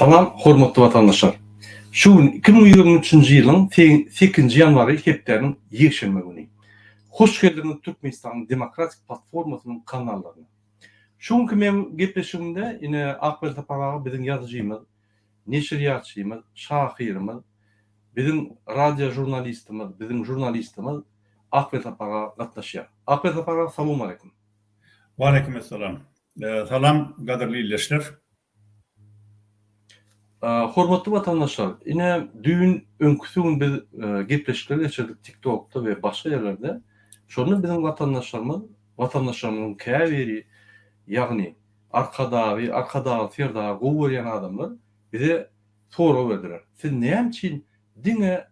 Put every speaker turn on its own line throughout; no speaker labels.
Salam hormatly watandaşlar! Şu gün 2023-nji ýylyň sekizinji ýanwary hepdäniň ýekşenbe güni. Hoş geldiňiz Türkmenistanyň Demokratik platformasynyň kanallaryna. Şu günki meň gepleşigimde ine Akberdi Sapar aga biziň ýazyjymyz, neşirýatçymyz, şahyrymyz, biziň radio žurnalistimiz, biziň žurnalistimiz Akberdi Sapar aga gatnaşýar. Akberdi Sapar aga salowmaleýkim.
Waleýkim essalam. Salam gadyrly ildeşler.
Hormatly watandaşlar, ine düýn öňküsi gün biz gepleşikler geçirdik TikTokda we başga ýerlerde. Şonda biziň watandaşlarymyz, watandaşlarymyzyň käbiri, ýagny Arkadagy, Arkadagly Serdary gowy görýän adamlar bize sorag berdiler. Siz näme üçin diňe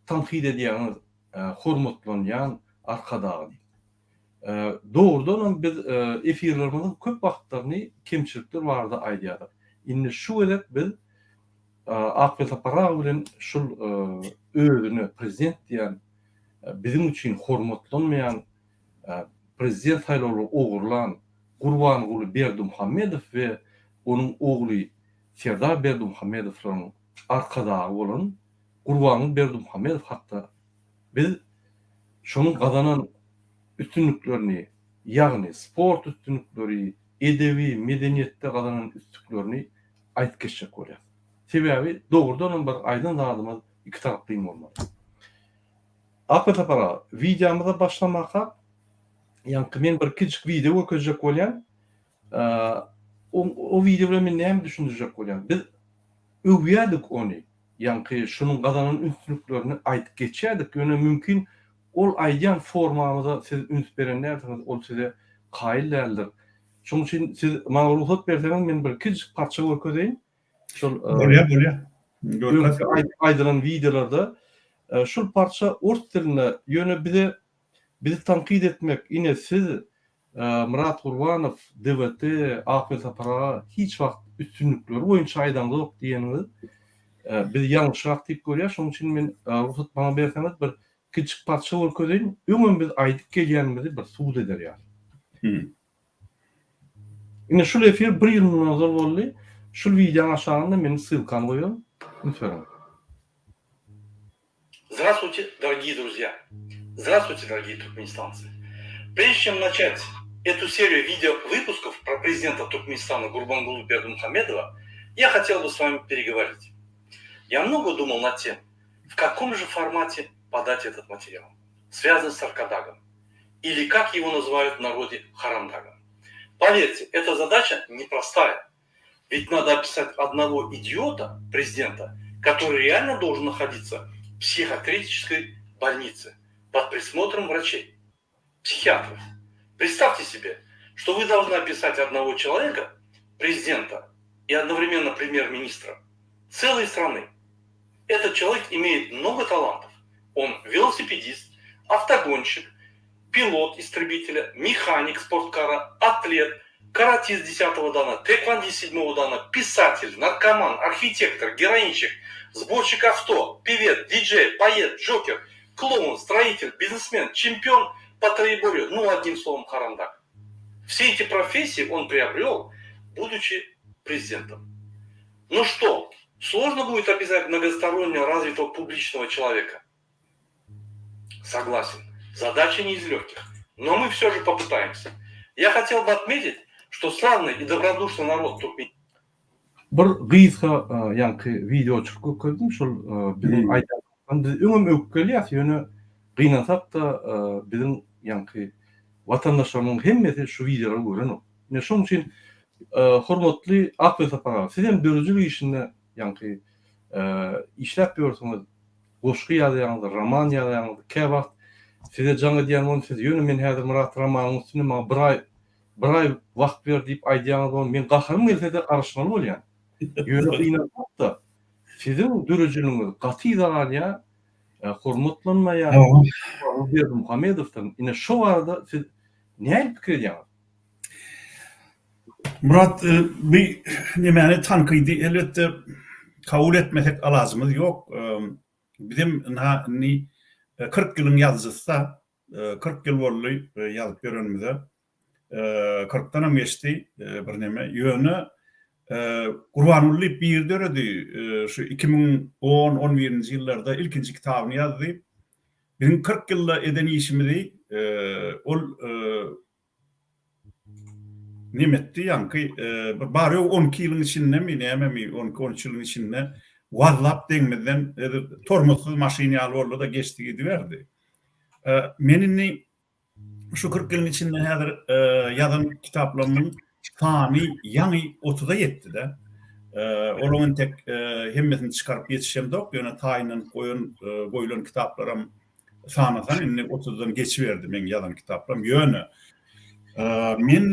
tankyt edýäňiz hormatlanýan Arkadagy diýip. Dogrudanam biz efirlerimiziň köp wagtlaryny kemçilikler barada aýdýardyk. Indi şu gezek biz Akbel Sapar aga bilen şul özüne prezident diýen biziň üçin hormatlanmaýan prezident saýlawlary ogurlan Gurbanguly Berdimuhamedow we onuň ogly Serdar Berdimuhamedowlaryň arkadagy bolan Gurbanguly Berdimuhamedow hakda Biz şonuň gazanan üstünliklerini, ýagny sport üstünlikleri, edebi, medeniýetde gazanan üstüklerini aýdyp geçjek bolýas. Sebäbi dogrudanam bir aýdan zadymyz ikitaraplaýyn bolmaly. Akbel Sapar aga, wideomyza başlamakak, ýaňky men bir kiçijik wideo görkezjek bolýan. O wideo bilen men näme düşündirjek bolýan? Biz öwýädik ony. Ýaňky şunuň gazanan üstünliklerini aýdyp geçýärdik, ýöne mümkin ol aýdýan formamyza siz üns beren dälsiňiz, ol size kaýyl däldir. Şonuň üçin siz maňa rugsat berseňiz men bir kiçijik parça görkezeýin. Şol
Bolýar, bolýar. Görkez.
Öňki aýdylan wideolarda şul parça ors dilinde, ýöne bize bizi tankyt etmek, ine siz Myrat Gurbanow, DWT, Akbel Sapar aga hiç wagt üstünlikleri boýunça aýdaňzok diýeniňiz biz ýalňyşrak diýip görýäs. Şonuň üçin men rugsat maňa berseňiz bir kiçijik parça görkezeýin. Öňem biz aýdyp gelýänimizi bir subut eder ýaly. Ine şul efir bir ýyl mundan ozal boldy. Şul wideoň aşagynda men ssylkany goýaryn. Üns beriň. Здравствуйте, дорогие друзья! Здравствуйте, дорогие туркменистанцы! Прежде чем начать эту серию видеовыпусков про президента Туркменистана Гурбангулу Бердымухамедова, я хотел бы с вами переговорить. Я много думал над тем, в каком же формате подать этот материал, связанный с Аркадагом, или как его называют в народе Харамдагом. Поверьте, эта задача непростая, ведь надо описать одного идиота, президента, который реально должен находиться в психиатрической больнице под присмотром врачей, психиатров. Представьте себе, что вы должны описать одного человека, президента и одновременно премьер-министра целой страны. Этот человек имеет много талантов. Он велосипедист, автогонщик, пилот истребителя, механик спорткара, атлет, каратист 10 дана, тэквондист 7 дана, писатель, наркоман, архитектор, героинщик, сборщик авто, певец, диджей, поэт, джокер, клоун, строитель, бизнесмен, чемпион по троеборью, ну, одним словом, харандак. Все эти профессии он приобрел, будучи президентом. Ну что, сложно будет описать многосторонне развитого публичного человека? Согласен, задача не из легких, но мы все же попытаемся. Я хотел бы отметить, что славный и добродушный народ Туркменистана Bir gysga ýaňky wideo çykyp görkezdim şol biziň aýdan biz öňem öwüp gelýäs ýöne gynansak-da biziň ýaňky watandaşlarymyzyň hemmesi şu wideolary görenok. Ine şoň üçin hormatly Akbel Sapar aga siz hem döredijilik işinde ýaňky işläp ýörsüňiz goşgy ýazýaňyz roman ýazýaňyz käwagt size jaň edýän bolun siz ýöne men häzir Myrat romanyň üstünde maňa bir aý bir aý wagt ber diýip aýdýaňyz bolun men gaharym gelsede garaşmaly bolýan. Ýöne gynansak-da siziň döredijiligiňiz gaty yza galýar hormatlanmaýar Berdimuhamedowdan ine şo barada siz nähili pikir edýäňiz?
Myrat bu nemäni tankydy elbetde kabul etmesek alajymyz ýok. Bizem ynha indi 40 ýylyň ýazyjysy-da, 40 ýyl boldy ýazyp ýörenimize. Kyrkdanam geçdi birneme. Ýöne. Gurbanguly diýip biri döredi, şu 2010, 11-nji ýyllarda ilkinji kitabyny ýazdy. Biziň 40 ýylda eden işimizi ol neme etdi, ýaňky bir bary-ýogy 12 ýylyň içindemi, nämemi, 12-13 ýylyň içinde wazlap deňimizden tormozsyz maşyn ýaly boldy-da geçdi gidiberdi. Men indi Şu 40 ýylyň içinde häzir ýazan kitaplarymyň sany ýaňy otuza ýetdi-de. Olaryň entek hemmesini çykaryp ýetişemzok, ýöne taýynlanyp goýan, goýlan kitaplaram sanasaň indi otuzdan geçiberdi meň ýazan kitaplarym. Ýöne men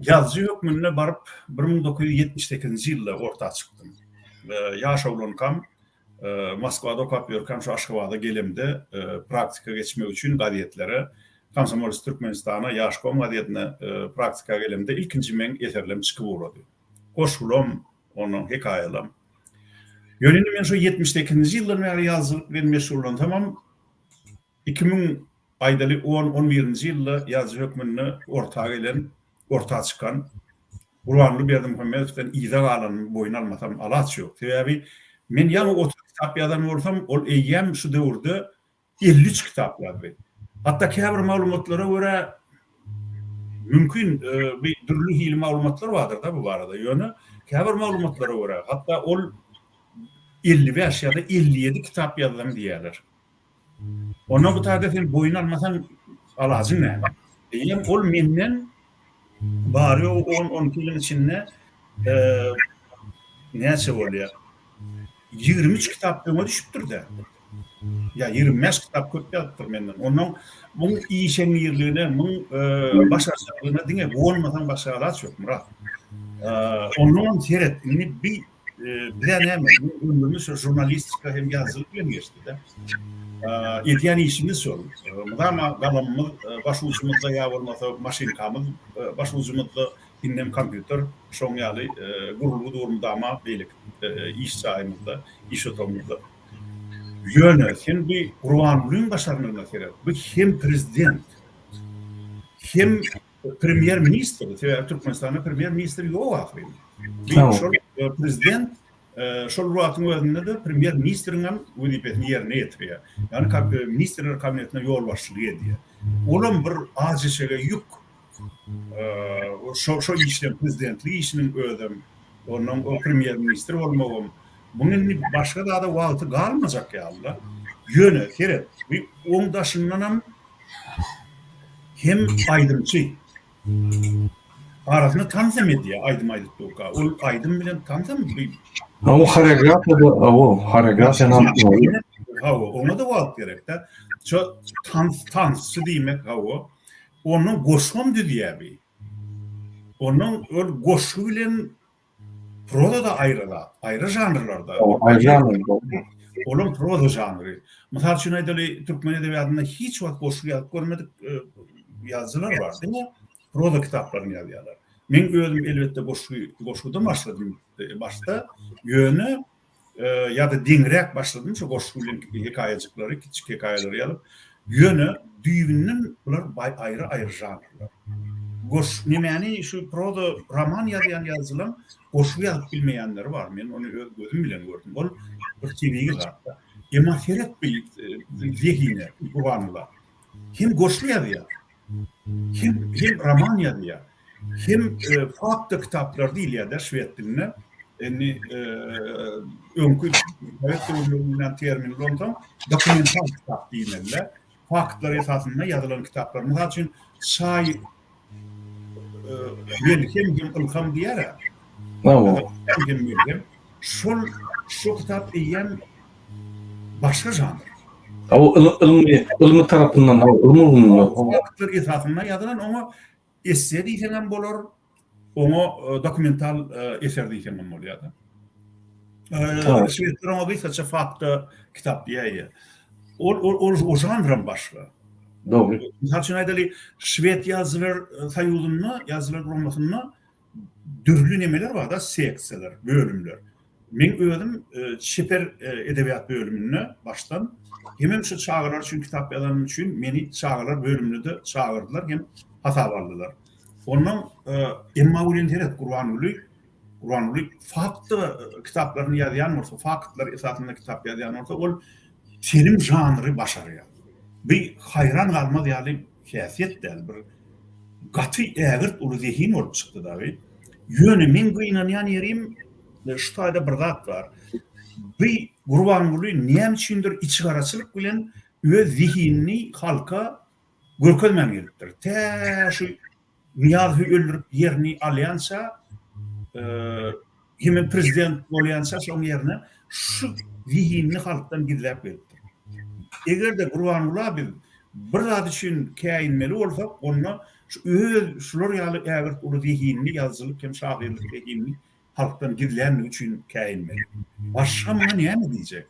ýazyjy hökmünde baryp 1978-nji ýylda orta çykdym. Ýaş oglankam Moskwada okap ýörkäm şu Aşgabada gelemde praktika geçmek üçin gazetlere, Komsomolec Türkmenistana, Ýaşkom gazetine praktika gelemde ilkinji meň eserlerim çykyp ugrady. Goşgulam, onnoň hekaýalam. Ýöne indi men şu 78-nji ýyldan bäri ýazyjylyk bilen meşgullansamam, 2000, aýdaly, on, on birinji ýylda ýazyjy hökmünde orta gelen, orta çykan Gurbanguly Berdimuhamedowdan yza galanymy boýun almasam alaç ýok. Sebäbi men ýaňy 30 kitap ýazan bolsam, ol eýýäm şu döwürde 53 kitap ýazdy. Hatda käbir maglumatlara görä, mümkin, bir dürli hili maglumatlar bardyr-da bu barada, ýöne käbir maglumatlara görä, hatda ol 55 ýa-da 57 kitap ýazdam diýýärler. Onda bu taýda sen boýun almasaň alajyň näme? Eýýäm ol menden bary-ýogy on-on iki ýylyň içinde näçe bolýar? 23 kitap öňe düşüpdir-dä. Ýa 25 kitap köp ýazypdyr menden. Onnoň muň işeňňirligine, muň başarjaňlygyna diňe guwanmasaň başga alaç ýok, Myrat. Onnoňam seret, indi bi Bize näme, ömrümiz şu žurnalistika hem ýazyjylyk bilen geçdi-de. Edýän işimiz şol. Mydama galamymyz baş ujumyzda ýa bolmasa maşynkamyz baş ujumyzda, indem kompýuter şoň ýaly gurulgy dur mydama beýleki iş jaýymyzda, iş otagymyzda. Ýöne sen bu Gurbangulyň başarnygyna seret. Bu hem prezident, hem Premýer ministr, sebäbi Türkmenistanda premýer ministr ýok ahyryn. Şol prezident şol bir wagtyň özünde-de premýer ministriň hem wezipesini ýerine ýetirýär. Ýagny ministrler kabinetine ýolbaşçylyk edýär. Olam bir az eşege ýük. Şo şo işleň prezidentlik işiniň özem, ondan o premýer ministr bolmagam. Munuň indi başga zada wagty galmajak ýaly-da. Ýöne seret, bu oň daşyndanam Hem aýdymçy. Arasynda tansam edýär aýdym aýdyp durka. Ol aýdym bilen tansam bi.
Hawa horeografiýada hawa horeografiýany
Hawa oňa-da wagt gerek-dä. Şo tans tansçy diýmek hawa. Ondan goşgam düzýär bi. Ondan ol goşgy bilen Proza-da aýry zat, aýry žanrlarda.
Aýry žanr.
Olam proza žanry. Mysal üçin aýdaly, türkmen edebiýatynda hiç wagt goşgy ýazyp görmedik e, ýazyjylar bar. Diňe proza kitaplaryny ýazýarlar. Men özüm elbetde goşgy goşgudan başladym e, başda. Ýöne ýa-da deňräk başladym şu goşgy bilen hekaýajyklary, kiçijik hekaýalary ýazyp. Ýöne düýbünden bular aýry-aýry žanrlar. Goş nemäni şu proza roman ýazýan ýazyjylaň goşgy ýazyp bilmeýänleri bar. Men ony öz gözüm bilen gördüm. Ol bir tebigy zat-da. Emma seret bir zehine Gurbangulla. Hem goşgy ýazýar. Hem hem roman ýazýar. Hem e, fakta kitaplar diýilýär-de şwed dilinde. Indi e, öňki sowet döwründe ulanylýan termin ulansaň, dokumental kitap diýmeli-de. Faktlar esasynda ýazylan kitaplar. Mysal üçin, Çaý e, melhem hem ylham diýýär-ä. Hem melhem. Şol şo kitap eýýäm başga žanr.
O ylmy ylmy tarapyndan, ylmy ugrunda.
Faktlar esasynda ýazylan oňa esse diýseň hem bolar, oňa e, dokumental e, eser diýseň hem bolýar-da. E, şwedler oňa gysgaça fakta kitap diýýär. Ol ol ol o žanram başga.
Dogry.
Mysal üçin aýdaly, Şwed ýazyjylar soýuzynda, ýazyjylar guramasynda dürli nemeler bar-da, seksiýalar, bölümler. Meň özüm çeper edebiýat bölüminde başdan, hemem şu çagalar üçin kitap ýazanym üçin meni çagalar bölümine-de çagyrdylar hem hasaba aldylar. Ondan emma welin seret Gurbanguly Gurbanguly faktda kitaplaryny ýazýan bolsa, faktlar esasynda kitap ýazýan bolsa, ol telim žanry başarýar. Bi haýran galmaz ýaly häsiýet däl, bir gaty ägirt uly zehin bolup çykdy dagy. Ýöne meň gynanýan ýerim şu taýda bir zat bar. Bi Gurbanguly näme üçindir içigaraçylyk bilen öz zehinini halka görkezmän gelipdir. Tä şu Nyýazowy öldürip ýerini alýança hemem prezident bolýança şoň ýerine şu zehinini halkdan gizläp gelipdir. Eger-de Gurbangula biz bir zat üçin käýinmeli bolsak, onda şu öz şular ýaly ägirt uly zehinini, ýazyjylyk hem şahyrlyk zehinini halkdan gizlänligi üçin käýinmeli. Başga muňa näme diýjek?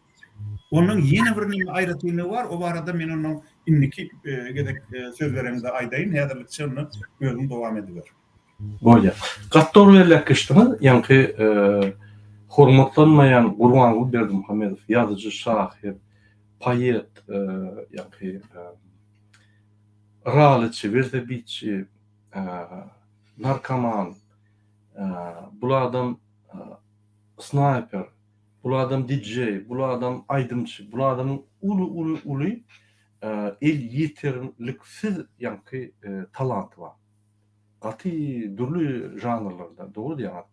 Onuň ýene bir neme aýratynlygy bar, o barada men ondan indiki gezek söz bereňde aýdaýyn, häzirlikçe onda özüň dowam ediber.
Bolýar. Gaty dogry belläp geçdiňiz. Ýaňky hormatlanmaýan Gurbanguly Berdimuhamedow ýazyjy, şahyr, poet, ýaňky ralyçy, welosipedçi, narkoman, Bul adam snaýper, bul adam DJ, bul adam aýdymçy, bul adamyň uly uly uly el ýeterliksiz ýaňky talanty bar. Gaty dürli žanrlarda, dogry diýýäňiz.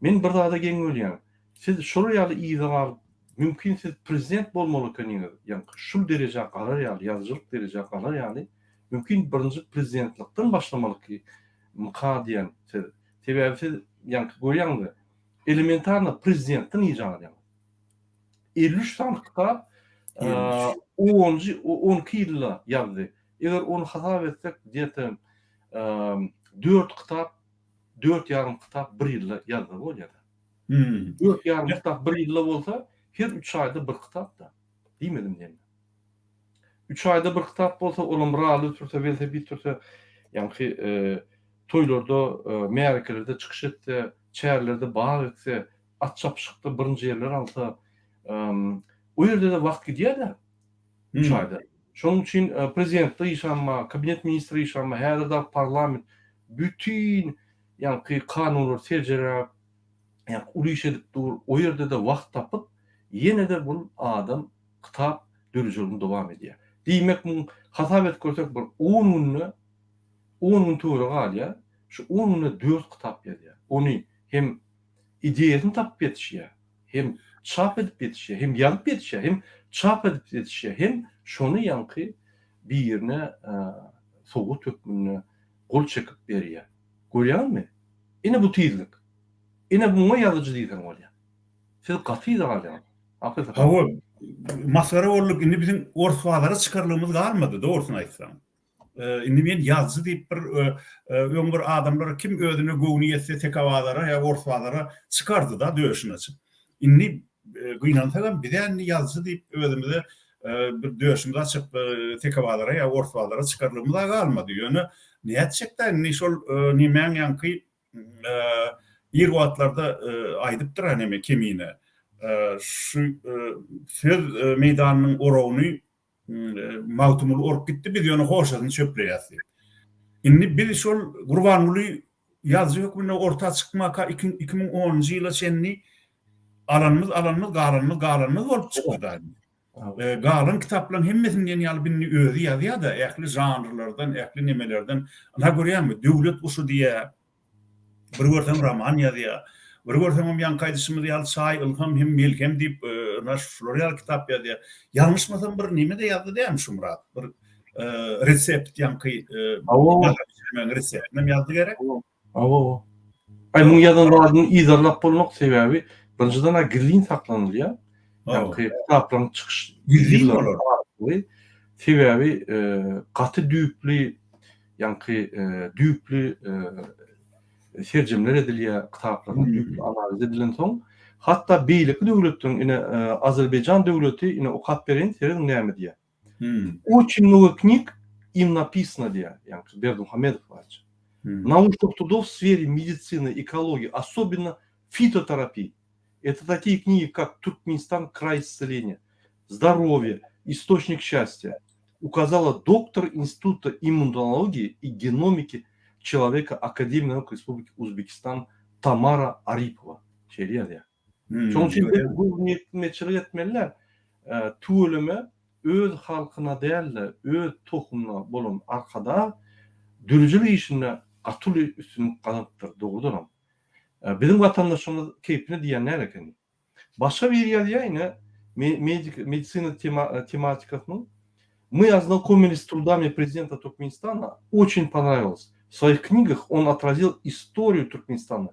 Men bir zada geň bolýan. Siz şolar ýaly yza galyp, mümkin siz prezident bolmaly ekeniňiz, ýaňky şul derejä galar ýaly, ýazyjylyk derejä galar ýaly, mümkin birinji prezidentlikden başlamalyky Mka diýen siz. Sebäbi siz ýaňky görýäňizmi, elementarno prezidentden ijaz alýaňyz. 53 sany kitap onunjy, 12 ýylda ýazdy. Eger ony hasap etsek, gde-to dört kitap, dört ýarym kitap bir ýylda ýazsa bolýar-da. Dört ýarym kitap bir ýylda bolsa, her üç aýda bir kitap-da. Diýmedim diýende. Üç aýda bir kitap bolsa, olam rally sürse, welosiped sürse, ýaňky toýlarda, märekelerde çykyş etse, çärelerde bag ekse, at çapyşykda birinji ýerler alsa, o ýerde-de wagt gidýär-dä, üç aýda. Şonuň üçin prezidentlik işem bar, kabinet ministri işem bar, häzir dagy parlament bütin ýaňky kanunlary seljeräp, ýaňky uly iş edip dur, o ýerde-de wagt tapyp, ýene-de bul adam kitap döredijiligini dowam edýär. Diýmek muň hasap edip görsek bir on günde on gün töweregi galýar. Şu on günde dört kitap ýazýar. Ony hem ideýasyny tapyp ýetişýär, hem çap edip ýetişýär, hem ýazyp ýetişýär, hem çap edip ýetişýär, hem şony ýaňky birine sowgat hökmünde gol çekip berýär. Görýäňizmi? Ine bu tizlik. Ine muňa ýazyjy diýseň bolýar. Siz gaty yza galýaňyz. Hakykat.
Hawa, masgara bolduk, indi biziň ors bazara çykarlygymyz galmady, dogrusyny aýtsaň. Indi men ýazyjy diýip bir öň bir adamlar kim özüne göwni ýetse teke bazara ýa ors bazara çykardy-da döşüni açyp. Indi gynansagam biz-ä indi ýazyjy diýip özümize bir döşümizi açyp teke bazara ýa ors bazara çykarlygymyz-a galmady. Ýöne nätjek-dä indi şol nemäň ýaňky Ir wagtlarda aýdypdyr-a neme Kemine, şu söz meýdanynyň oragyny Magtymguly orup gitdi, biz ýöne hoşasyny çöpleýäs diýip. Indi biz şol Gurbanguly ýazyjy hökmünde orta çykmaka 2010-njy ýyla çenli alanymyz alanymyz, galanymyz galanymyz bolup çykdy-da. Galan kitaplaryň hemmesini diýen ýaly bindi özi ýazýar-da, ähli žanrlardan, ähli nemelerden. Ynha görýäňmi, Döwlet guşy diýýär, bir görseň roman ýazýar, bir görseňem ýaňky aýdyşymyz ýaly Çaý, ylham hem melhem diýip, ynha şular ýaly kitap ýazýar. Ýalňyşmasam bir neme-de ýazdy dämi şu Myrat? Bir resept ýaňky nahar bişirmegiň reseptinem ýazdy gerek?
Hawa. Aý muň ýazan zadyny yzarlap bolmak sebäbi birinjiden-ä gizlin saklanylýar. Ýaňky kitaplaryň çykyş
Gizlin bolar.
Sebäbi gaty düýpli ýaňky düýpli serjemler edilýär kitaplarda düýpli analiz edilensoň hatda beýleki döwletleriň ine Azerbaýjan döwleti ine okap bereýin serediň näme diýýär. Oçin mnogo knig im napisano diýýär, ýagny Berdimuhamedow barça. Nauşnyh trudov w sfere medisiny, ekologiýa, osobenno fitoterapiýa. Eto takiýe knigi kak Türkmenistan kraý isceleniýa, Zdorowýe, istoçnik şastýa, ukazala doktor Instituta immunologiýi i genomiki. Человека Akademiýa nauk Respubliki Uzbekistan Tamara Aripowa şeýle ýazýar. Şonuň üçin biz göwnüýetmeçilik etmeli däl. Tüweleme öz halkyna däl-de, öz tohumyna bolan Arkadag döredijilik işinde gaty uly üstünlik gazanypdyr, dogrudanam. Biziň watandaşymyz keýpine diýýän däl ekeni. Başga biri ýazýar ine, medik, medisina tema, tematikasynyň Мы ознакомились с трудами президента Туркменистана, очень понравилось. В своих книгах он отразил историю Туркменистана,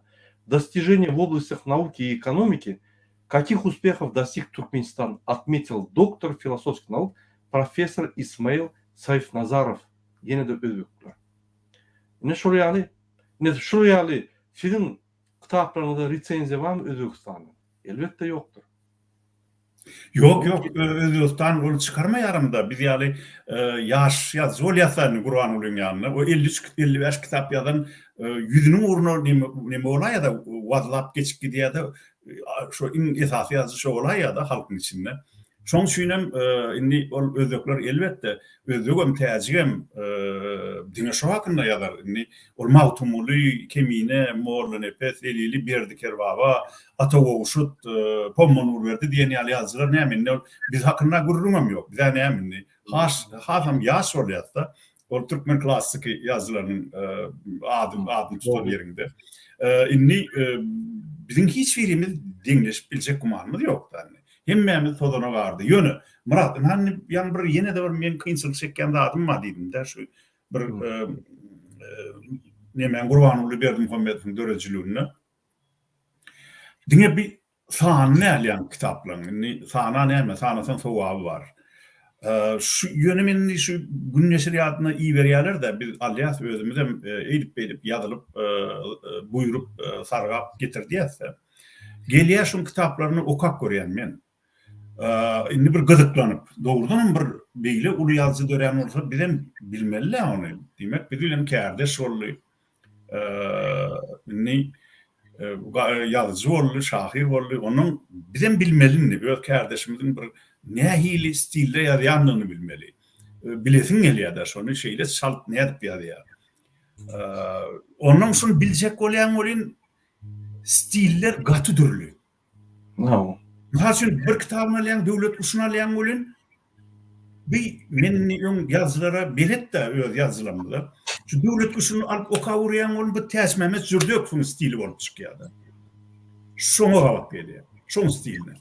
достижения в областях науки и экономики, каких успехов достиг Туркменистан, отметил доктор философских наук, профессор Исмаил Сайфназаров. Ýene-de özbekler. Ine şol ýaly, ine şol ýaly siziň Kitaplaryňyza resenziýa barmy Özbegistanda? Elbetde ýokdur.
Ýok ýok Özbegistan ony çykarmaýaramda biz ýaly ýaş ýazyjy bolýasda indi Gurbangulyň ýanynda o 53 55 kitap ýazan ýüzüniň ugruna neme neme bolaýada wazlap geçip gidýäde şo iň esasy ýazyjy şo bolaýada halkyň içinde. Şoň üçinem indi ol özbekler elbetde, özbegem, täjigem diňe şo hakynda ýazar. Indi ol Magtymguly, Kemine, Mollanepes, Zelili, Berdi Kerbaba, Ata Gowşut, Pomma Nurberdi diýen ýaly ýazyjylar näme indi ol biz hakynda gürrüňem ýok. Bizä näme indi? Has hasam ýaş bolýas-da. Ol türkmen klassyky ýazyjylarynyň ady adyny tutan ýeriňde. Indi biziň hiç birimiz deňleşip biljek gümanymyz ýok-da indi. Hemmämiz tozana gardy. Ýöne, Myrat, ynha indi ýaňy bir ýene-de bir meň kynçylyk çekýän zadym bar diýdim-dä, şu bir nemäň Gurbanguly Berdimuhamedowyň döredijiliginde. Diňe bir sany däl ýaňky kitaplaryň. Indi sana näme, sanasaň sogaby bar. Şu ýöne men indi şu Gün neşirýatyna iberýärler-de, biz alýas özümizem eýdip-beýdip ýazylyp, buýrup, sargap getirdýäs-de. Gelýär şuň kitaplaryny okap görýän men. Indi bir gyzyklanyp, dogrudanam bir beýle uly ýazyjy dörän bolsa bizem bilmeli-dä ony. Diýmek, biz bilen kärdeş boldy. Indi ýazyjy boldy, şahyr boldy. Onuň bizem bilmeli indi öz kärdeşimiziň bir nähili stilde ýazýandygyny bilmeli. Bilesiň gelýär-dä şony şeýle çalt nädip ýazýar. Ondan şuny biljek bolýaň welin Stiller gaty dürli.
Hawa.
Mysal üçin bir kitabyny alýaň, Döwlet guşuny alýaň welin, bi men indi öň ýazyjylara belet-dä öz ýazyjylarymyza. Şu Döwlet guşuny alyp okap urýaň welin bu Täçmämmet Jürdekowyň stili bolup çykýar-da. Şoňa gabat gelýär. Şoň stiline.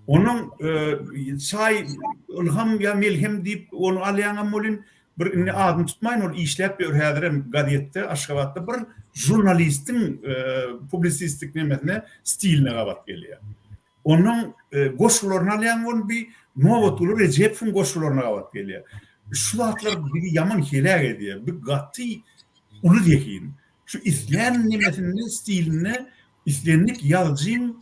Onuň çaý, ylham ýa melhem diýip ony alýaňam welin, Bir indi adyny tutmaýyn ol işläp ýör häzirem gazetde Aşgabatda bir žurnalistiň publisistik nemesine stiline gabat gelýär. Onuň goşgularyny alýaň ol bir Nobatguly Rejepowyň goşgularyna gabat gelýär. Şu zatlar bizi ýaman heläk edýär. Bu gaty uly zehin. Şu islän nemesinde stilinde islendik ýazyjyň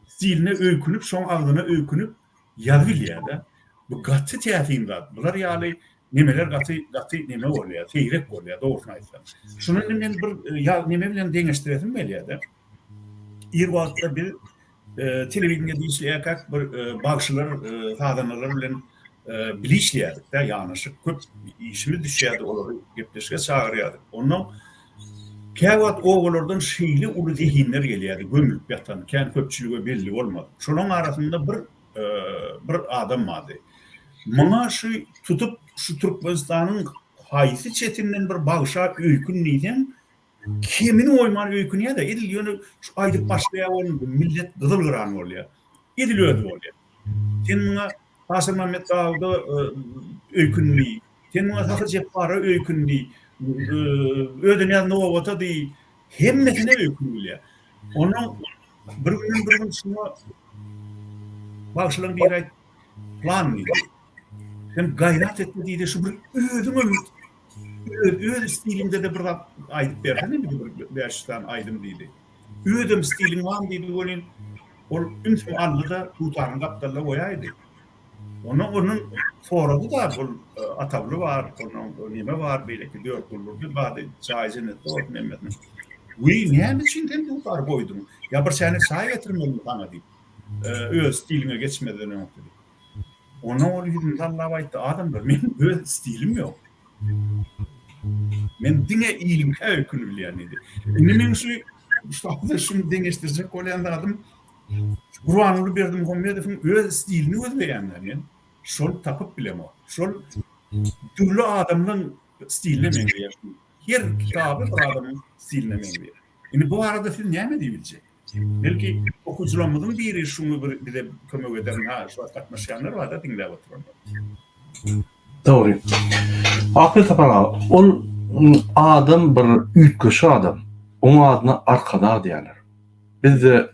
stiline öýkünip şoň agzyna öýkünip ýazybilýär-de. Bu gaty täsin zat. Bular ýaly nemeler gaty gaty neme bolýar, seýrek bolýar, dogrusyny aýtsam. Şuny indi men bir ýa neme bilen deňeşdiresim gelýär-de. Ir wagtda biz telewideniýede işleýärkäk bir bagşylar, sazandalar bilen bile işleýärdik-de, ýanaşyk köp işimiz düşýärdi, olary gepleşige çagyrýardyk. Onnoň Käwagt obalardan şeýle uly zehinler gelýärdi, gömülip ýatan, kän köpçülige belli bolmadyk. Şolaryň arasynda bir bir adam bardy. Muňa şu tutup şu Türkmenistanyň haýsy çetinden bir bagşa öýkün diýseň, kemini goýman öýkünýär-de, edil ýöne şu aýdyp başlaýar welin millet gyzyl-gyran bolýar. Edil özi bolýar. Sen muňa Aşyrmämmet Dawuda öýkün diý, sen muňa Sahy Jepbara öýkün diý, Ödenyýaz Nobata diý, hemmesine öýkün bilýär. Onuň bir günden bir gün şuňa bagşylaryň biri aýtdy, Plan diýdi. Sen gaýrat et-de diýdi, şu bir özüňem öz öz stiliňde-de bir zat aýdyp bersene bize bir 500 sany aýdym diýdi. Özem stiliň barmy diýdi welin, ol ünsüni aldy-da, dutaryny gapdalda goýaýdy. Ondan ondan sorady-da, ol Atagly bar, ondan neme bar, beýleki Dörtguldurdy bardy, jaýy jennetde bolsun hemmesiniň. Wiý, näme üçin sen dutary goýduň? Ýa bir çäýnek çaý getirmelimi saňa diýip, öz stiliňe geçmezden öň diýip. Ondan ol ýüzüni sallap aýtdy, Adamlar, meniň öz stilim ýok. Men diňe iliňkä öýkünip bilýän diýdi. Indi meň şu şu şuny deňeşdirjek bolýan zadym Gurbanguly Berdimuhamedowyň öz stilini gözleýän-dä men. Şol tapyp bilemok. Şol dürli adamlaň stiline meňzeýär. Her kitaby bir adamyň stiline meňzeýär. Indi bu barada siz näme diýip biljek? Belki okyjylarymyzyň biri şuňa bir bize kömek eder, ha şu wagt gatnaşýanlar barda diňläp oturanlar.
Dogry. Akyl Sapar aga, ol adam bir üýtgeşik adam. Oň adyna Arkadag diýýärler. Bizde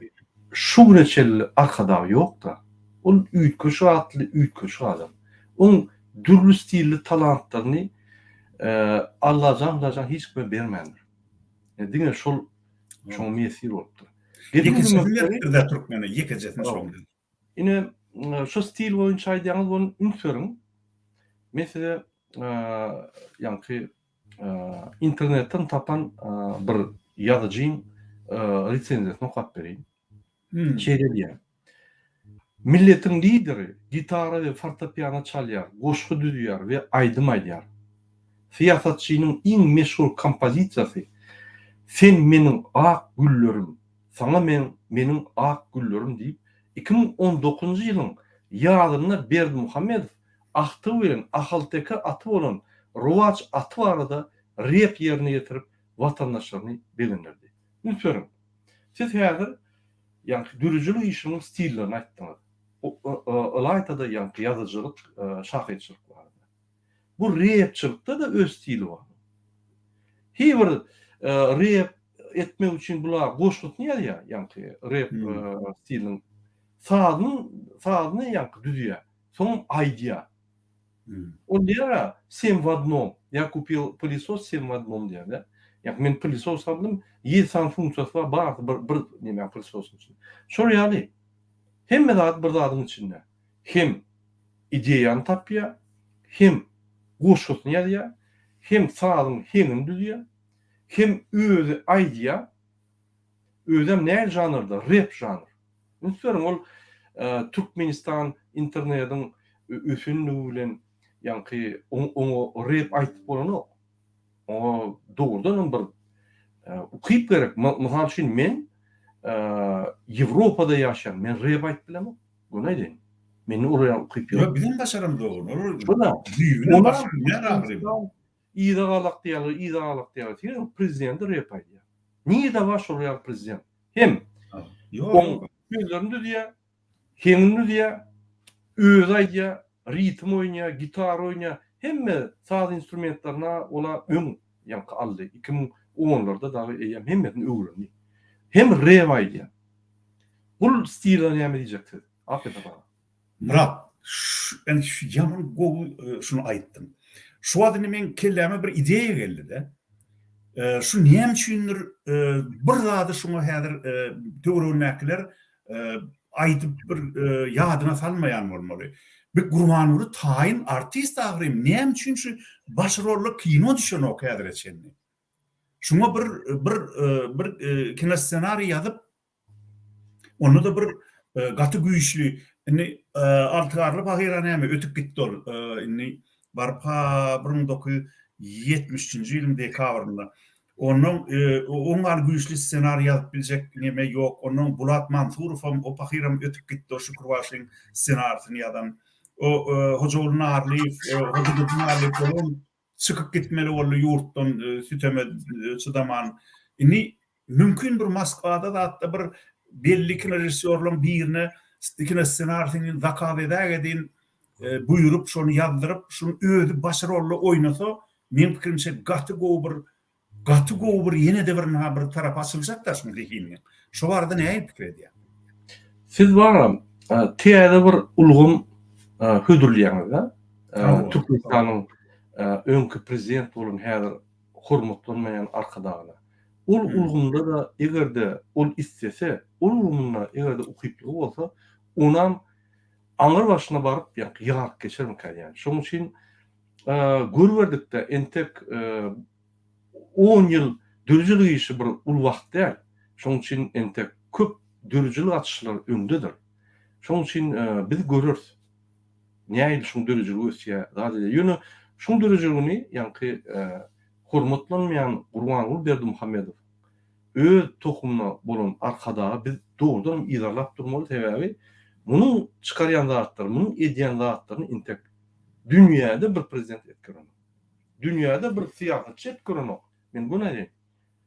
şu güne çenli Arkadag ýok-da. Ol üýtgeşik atly üýtgeşik adam. Oň dürli stilli talantlaryny Allajan Hudaýjan hiç kime bermändir. Diňe şol şoňa miýesser bolupdyr.
Ýekejesini beripdir-dä türkmene, ýekejesini şoň.
Ine, şu stil boýunça aýdýaňyz, ony üns beriň. Men size ýaňky internetden tapan bir ýazyjyň resenziýasyny okap bereýin. Şeýle diýýär. Milletiň lideri gitara we fortepiano çalýar, goşgy düzýär we aýdym aýdýar. Syýasatçynyň iň meşhur kompozisiýasy Sen meniň ak güllerim, saňa men meniň ak güllerim diýip, 2019-njy ýylyň ýazynda Berdimuhamedow agtygy bilen ahalteke aty bolan Rowaç aty barada rep ýerine ýetirip, watandaşlaryny begendirdi. Üns beriň, siz häzir Ýaňky döredijilik işiniň stillerini aýtdyňyz. Ylaýta-da ýaňky ýazyjylyk, şahyrçylyk barada. Bu repçilikde-de öz stili bar. Hiý bir rep etmek üçin bular goşgusyny ýazýar, ýaňky rep stiliniň sazyny, sazyny ýaňky düzýär, soňam aýdýar. Ol diýýär-ä, sem w odnom, ýa kupil pylesos sem w odnom diýýär-de. Ýagny men pylesos aldym, ýedi sany funksiýasy bar, barysy bir bir nemäň pylesosyň içinde. Şol ýaly, hemme zat bir zadyň içinde. Hem ideýany tapýar, hem goşgusyny ýazýar, hem sazyň heňini düzýär, hem özi aýdýar. Özem nähili žanrda? Rep žanr. Üns beriň, ol Türkmenistan internediň ösenligi bilen ýaňky oňa rep aýtyp bolanok. Oňa dogrudanam bir ukyp gerek. Mysal üçin men Ýewropada ýaşaýan, men rep aýtyp bilemok. Göni aýdaýyn. Mende ol ýaly ukyp ýok.
Ýok, bizem başaramzok ony. Ol düýbünden başarylmaýar ahyry.
Yza galak diýýärler, yza galak diýýärler. Seň prezidenti rep aýdýar. Nirde bar şol ýaly prezident? Hem oň sözlerini düzýär, heňini düzýär, özi aýdýar, ritm oýnaýar, gitara oýnaýar. Hemme saz instrumentlerini ola öň ýaňky aldy. 2010-larda dagy eýýäm hemmesini öwrendi. Hem rep aýdýar. Bul stile näme diýjek siz? Aperin saňa.
Myrat, indi şu ýaman gowy şuny aýtdyň. Şu wagt indi meň kelläme bir ideýa geldi-de. Şu näme üçindir bir zady şuňa häzir töweregindäkiler aýdyp bir ýadyna salmaýan bolmaly. Bir Gurbanguly taýyn artist ahyryn, näme üçin şu baş rolda kino düşenok häzire çenli? Şuňa bir bir bir kinossenariý ýazyp Onda-da bir gaty güýçli, indi Altygarly pahyra näme ötüp gitdi ol. Indi baryp-ha 1973-nji ýylyň dekabrynda. Ondan oň ýaly güýçli ssenariý ýazyp biljek neme ýok. Ondan Bulat Mansurowam, o pahyram ötüp gitdi, o Şükür bagşyň ssenarisini ýazan. O Hojaguly Narlyýew, Hojadurdy Narlyýew olam çykyp gitmeli boldy ýurtdan süteme çydaman. Indi mümkin bir Moskwada zatda bir belli kinorežissýorlaryň birine kinossenarisini zakaz edägedin buýrup şony ýazdyryp şuny özi baş rolda oýnasa meň pikirimçe gaty gowy bir Gaty gowy bir ýene-de bir ynha bir tarapy açyljak-da şuň zehininiň. Şo barada nähili pikir edýäň?
Siz baram täze bir ulgam hödürleýäňiz-dä. Türkmenistanyň öňki prezident bolan häzir hormatlanmaýan Arkadagyna. Ol ulgamda-da eger-de ol islese, ol ulgamynda eger-de ukyplygy bolsa, onam aňyr başyna baryp ýaňky ýaryp geçermikä diýýän. Şonuň üçin Görüberdikde entek on ýyl döredijilik işi bir uly wagt däl. Şonuň üçin entek köp döredijilik açyşlar öňdedir. Şonuň üçin biz göreris. Nähili şuň döredijiligi ösýär, zat edýär. Ýöne şuň döredijiligini ýaňky. hormatlanmaýan Gurbanguly Berdimuhamedow öz tohumyna bolan Arkadagy biz dogrudanam yzarlap durmaly sebäbi munuň çykarýan zatlary munuň edýän zatlaryny intek dünýäde bir prezident edip görenok. Dünýäde bir syýasatçy edip görenok. Men göni aýdaýyn.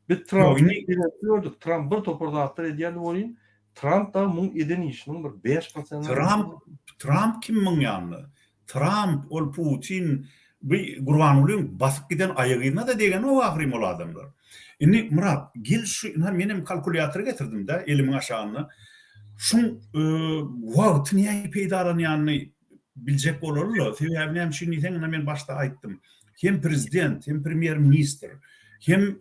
Biz Trampy gördük. Tramp bir topar zatlar edýärdi welin, Tramp dagy muň eden işiniň bir 5 prosentini
Tramp Tramp kim muň ýanynda? Tramp ol Putin bu Gurbangulyň basyp giden aýagyna-da degenok ahyryn ol adamlar. Indi Myrat gel şu ynha menem kalkulýator getirdim-dä elimiň aşagynda. Şuň wagty nähili peýdalanýanyny biljek bolaly-la. Sebäbi näme üçin diýseň ynha men başda aýtdym. Hem prezident, hem premýer-ministr, hem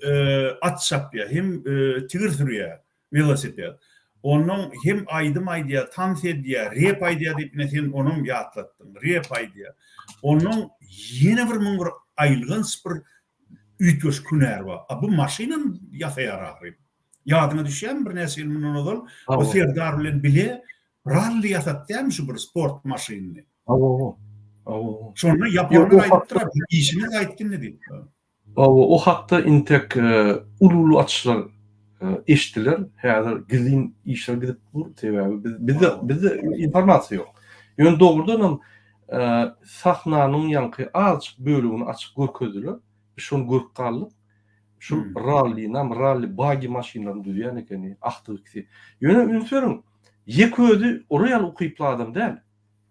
at çapýar, hem tigir sürýär. Welosiped. Onnoň hem aýdym aýdýar, tans edýär, rep aýdýar diýip ine sen onam ýatlatdyň. Rep aýdýar. Onnoň ýene bir müň bir aýylganç bir üýtgeşik hünäri bar. A bu maşynam ýasaýar ahyryn. Ýadyňa düşýärmi birnäçe ýyl mundan ozal bu Serdar bilen bile ralli ýasatýarmy şu bir sport maşynyny?
Hawa, hawa.
Şonda ýaponlar aýdypdyr, işiňiz gaýtgyndy diýip.
Hawa, o hakda intek uly-uly açyşlar eşdiler. Häzir gizlin işler gidip dur, sebäbi biz bizde bizde informasiýa ýok. Ýöne dogrudanam sahnanyň ýaňky azajyk bölegini açyp görkezdiler. Biz şony görüp galdyk. Şul rallinam, ralli bagi maşynlaryny düzýän ekeni, agtyk ikisi. Ýöne üns beriň, ýeke özi olar ýaly ukyply adam däl.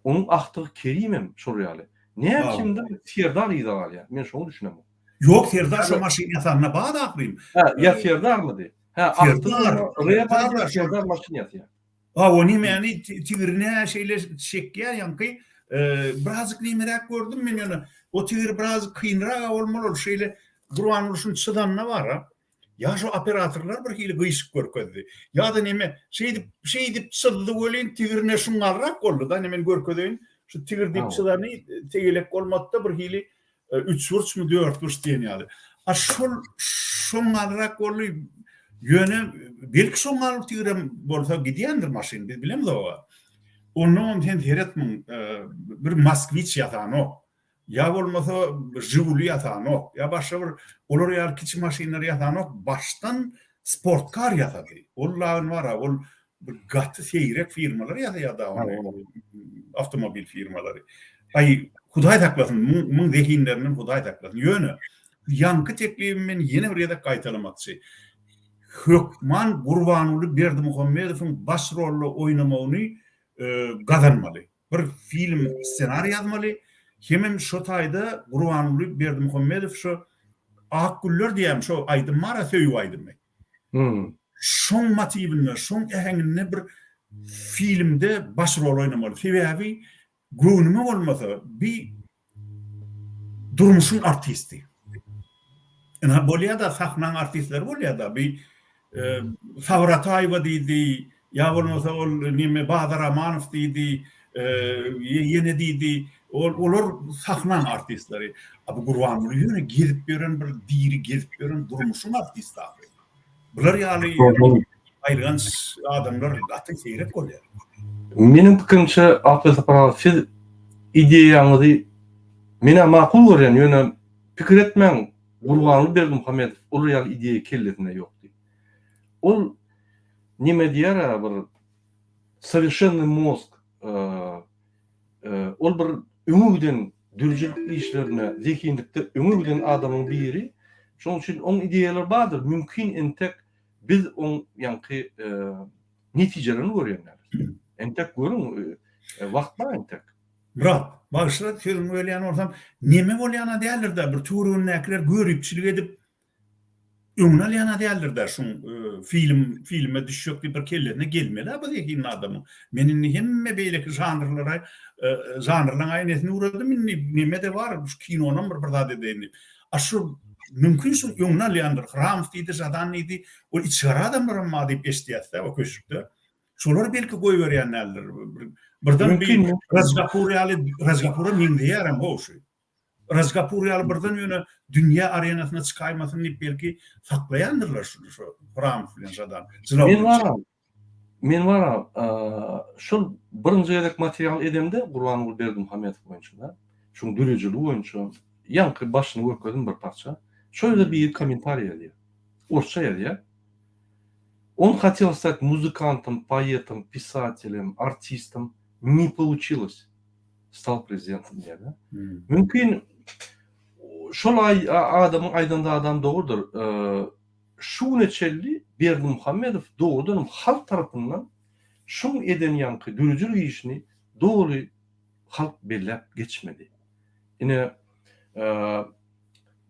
Onuň agtygy Kerimem şol ýaly. Näme üçindir Serdar yza galýar. Men şoňa düşünemok.
Ýok Serdar şo maşyn ýasanda bar ahyryn.
Hä, ýa Serdarmydy? Hä, agtygy Serdar maşyn ýasýar.
Ha, o nemäni tigirine şeýle çekýär ýaňky birazjyk nemeräk gördüm men ýöne o tigir biraz kynrak bolmaly ol şeýle Gurbanguly şuny çyzanda bar-a. Ýa şo operatorlar bir hili gyşyk görkezdi. Ýa-da neme, şeýdip, şeýdip çyzdy welin tigrine şuňňalrak boldy-da, ine men görkezeýin. Şu tigir diýip çyzany tegelek bolmady-da bir hili üçburçmy, dörtburç diýen ýaly. A şol şoňňalrak boldy. Ýöne belki şoňňal tigrem bolsa gidýändir maşyn, biz bilemzok-a. Onnoňam sen seret muň, bir Moskwiç ýasanok. Ýa bolmasa Žiguli ýasanok, ýa başga bir olar ýaly kiçi maşynlary ýasanok, başdan sportkar ýasady. Ol lagyn bar-a, ol bir gaty seýrek firmalar ýasaýar-da ony, awtomobil firmalary. Aý, Hudaý saklasyn, muň muň zehinlerinden Hudaý saklasyn. Ýöne, ýaňky teklibimi men ýene bir gezek gaýtalamakçy. Hökman Gurbanguly Berdimuhamedowyň baş rolda oýnamagyny gazanmaly. Bir film ssenariý ýazmaly, hemem şo taýda Gurbanguly Berdimuhamedow şo Ak güller diýýän şo aýdym bar-a söýgi aýdymy. Şoň motiwinde, şoň äheňinde bir filmde baş rol oýnamaly. Sebäbi göwnüme bolmasa bi Durmuşyň artisti. Ynha bolýa-da sahnaň artistleri bolýa-da bi Sabyr Ataýewa diýdi, ýa bolmasa ol neme Bazar Amanow diýdi, ýene diýdi. Ol olar sahnaň artistleri. A bu Gurbanguly ýöne gezip ýören bir diri gezip ýören durmuşyň artisti ahyryn. Bular ýaly aýylganç adamlar gaty seýrek bolýar.
Meniň pikirimçe Akbel Sapar aga siz ideýaňyzy menä makul görýän ýöne pikir etmäň Gurbanguly Berdimuhamedow olar ýaly ideýa kellesinde ýok diýip. Ol neme diýer-ä bir sowerşennyý mozg Ol bir öňe giden döredijilik işlerinde, zehinlikde öňe giden adamyň biri. Şonuň üçin oň ideýalary bardyr. Mümkin entek biz oň ýaňky netijelerini görýän dälis. Entek görüň, wagt bar entek.
Myrat, bagyşla sözüňi bölýän bolsam, neme bolýan-a däldir-dä, bir töweregindäkiler göripçilik edip, Öňüni alýan-a däldir-dä şuň film filme düşjek diýip bir kellesine gelmeli-ä bu zehinli adamyň. Men indi hemme beýleki žanrlara žanrlaň aýnasyny öwrendim indi neme-de bar şu kinonam bir bir zat edeýin diýip. A şu mümkin şuň öňüni alýandyr. Hramow diýdi, Žadan diýdi. Ol içigara adamlaram bar diýip eşidýäs-dä o köşkde. Şolar belki goýberýän däldir. Birden bir Raj Kapur ýaly Raj Kapura meňzeýärem how şu. Raj Kapur ýaly birden ýöne dünýä arenasyna çykaýmasyn diýip belki saklaýandyrlar şuny şo Hramow bilen Žadan.
Men bara men bara şol birinji gezek material edemde Gurbanguly Berdimuhamedow boýunça-da, şuň döredijiligi boýunça ýaňky başyny görkezdim bir parça. Şol ýerde biri kommentariý ýazýar. Orsça ýazýar. On hotel stat muzykantom, poetom, pisatelem, artistom, ne poluçilos. Stal prezidentom diýýär-de. Mümkin şol adamyň aýdan zadam dogrudyr. Şu güne çenli Berdimuhamedow dogrudanam halk tarapyndan şuň eden ýaňky döredijilik işini doly halk belläp geçmedi. Ine,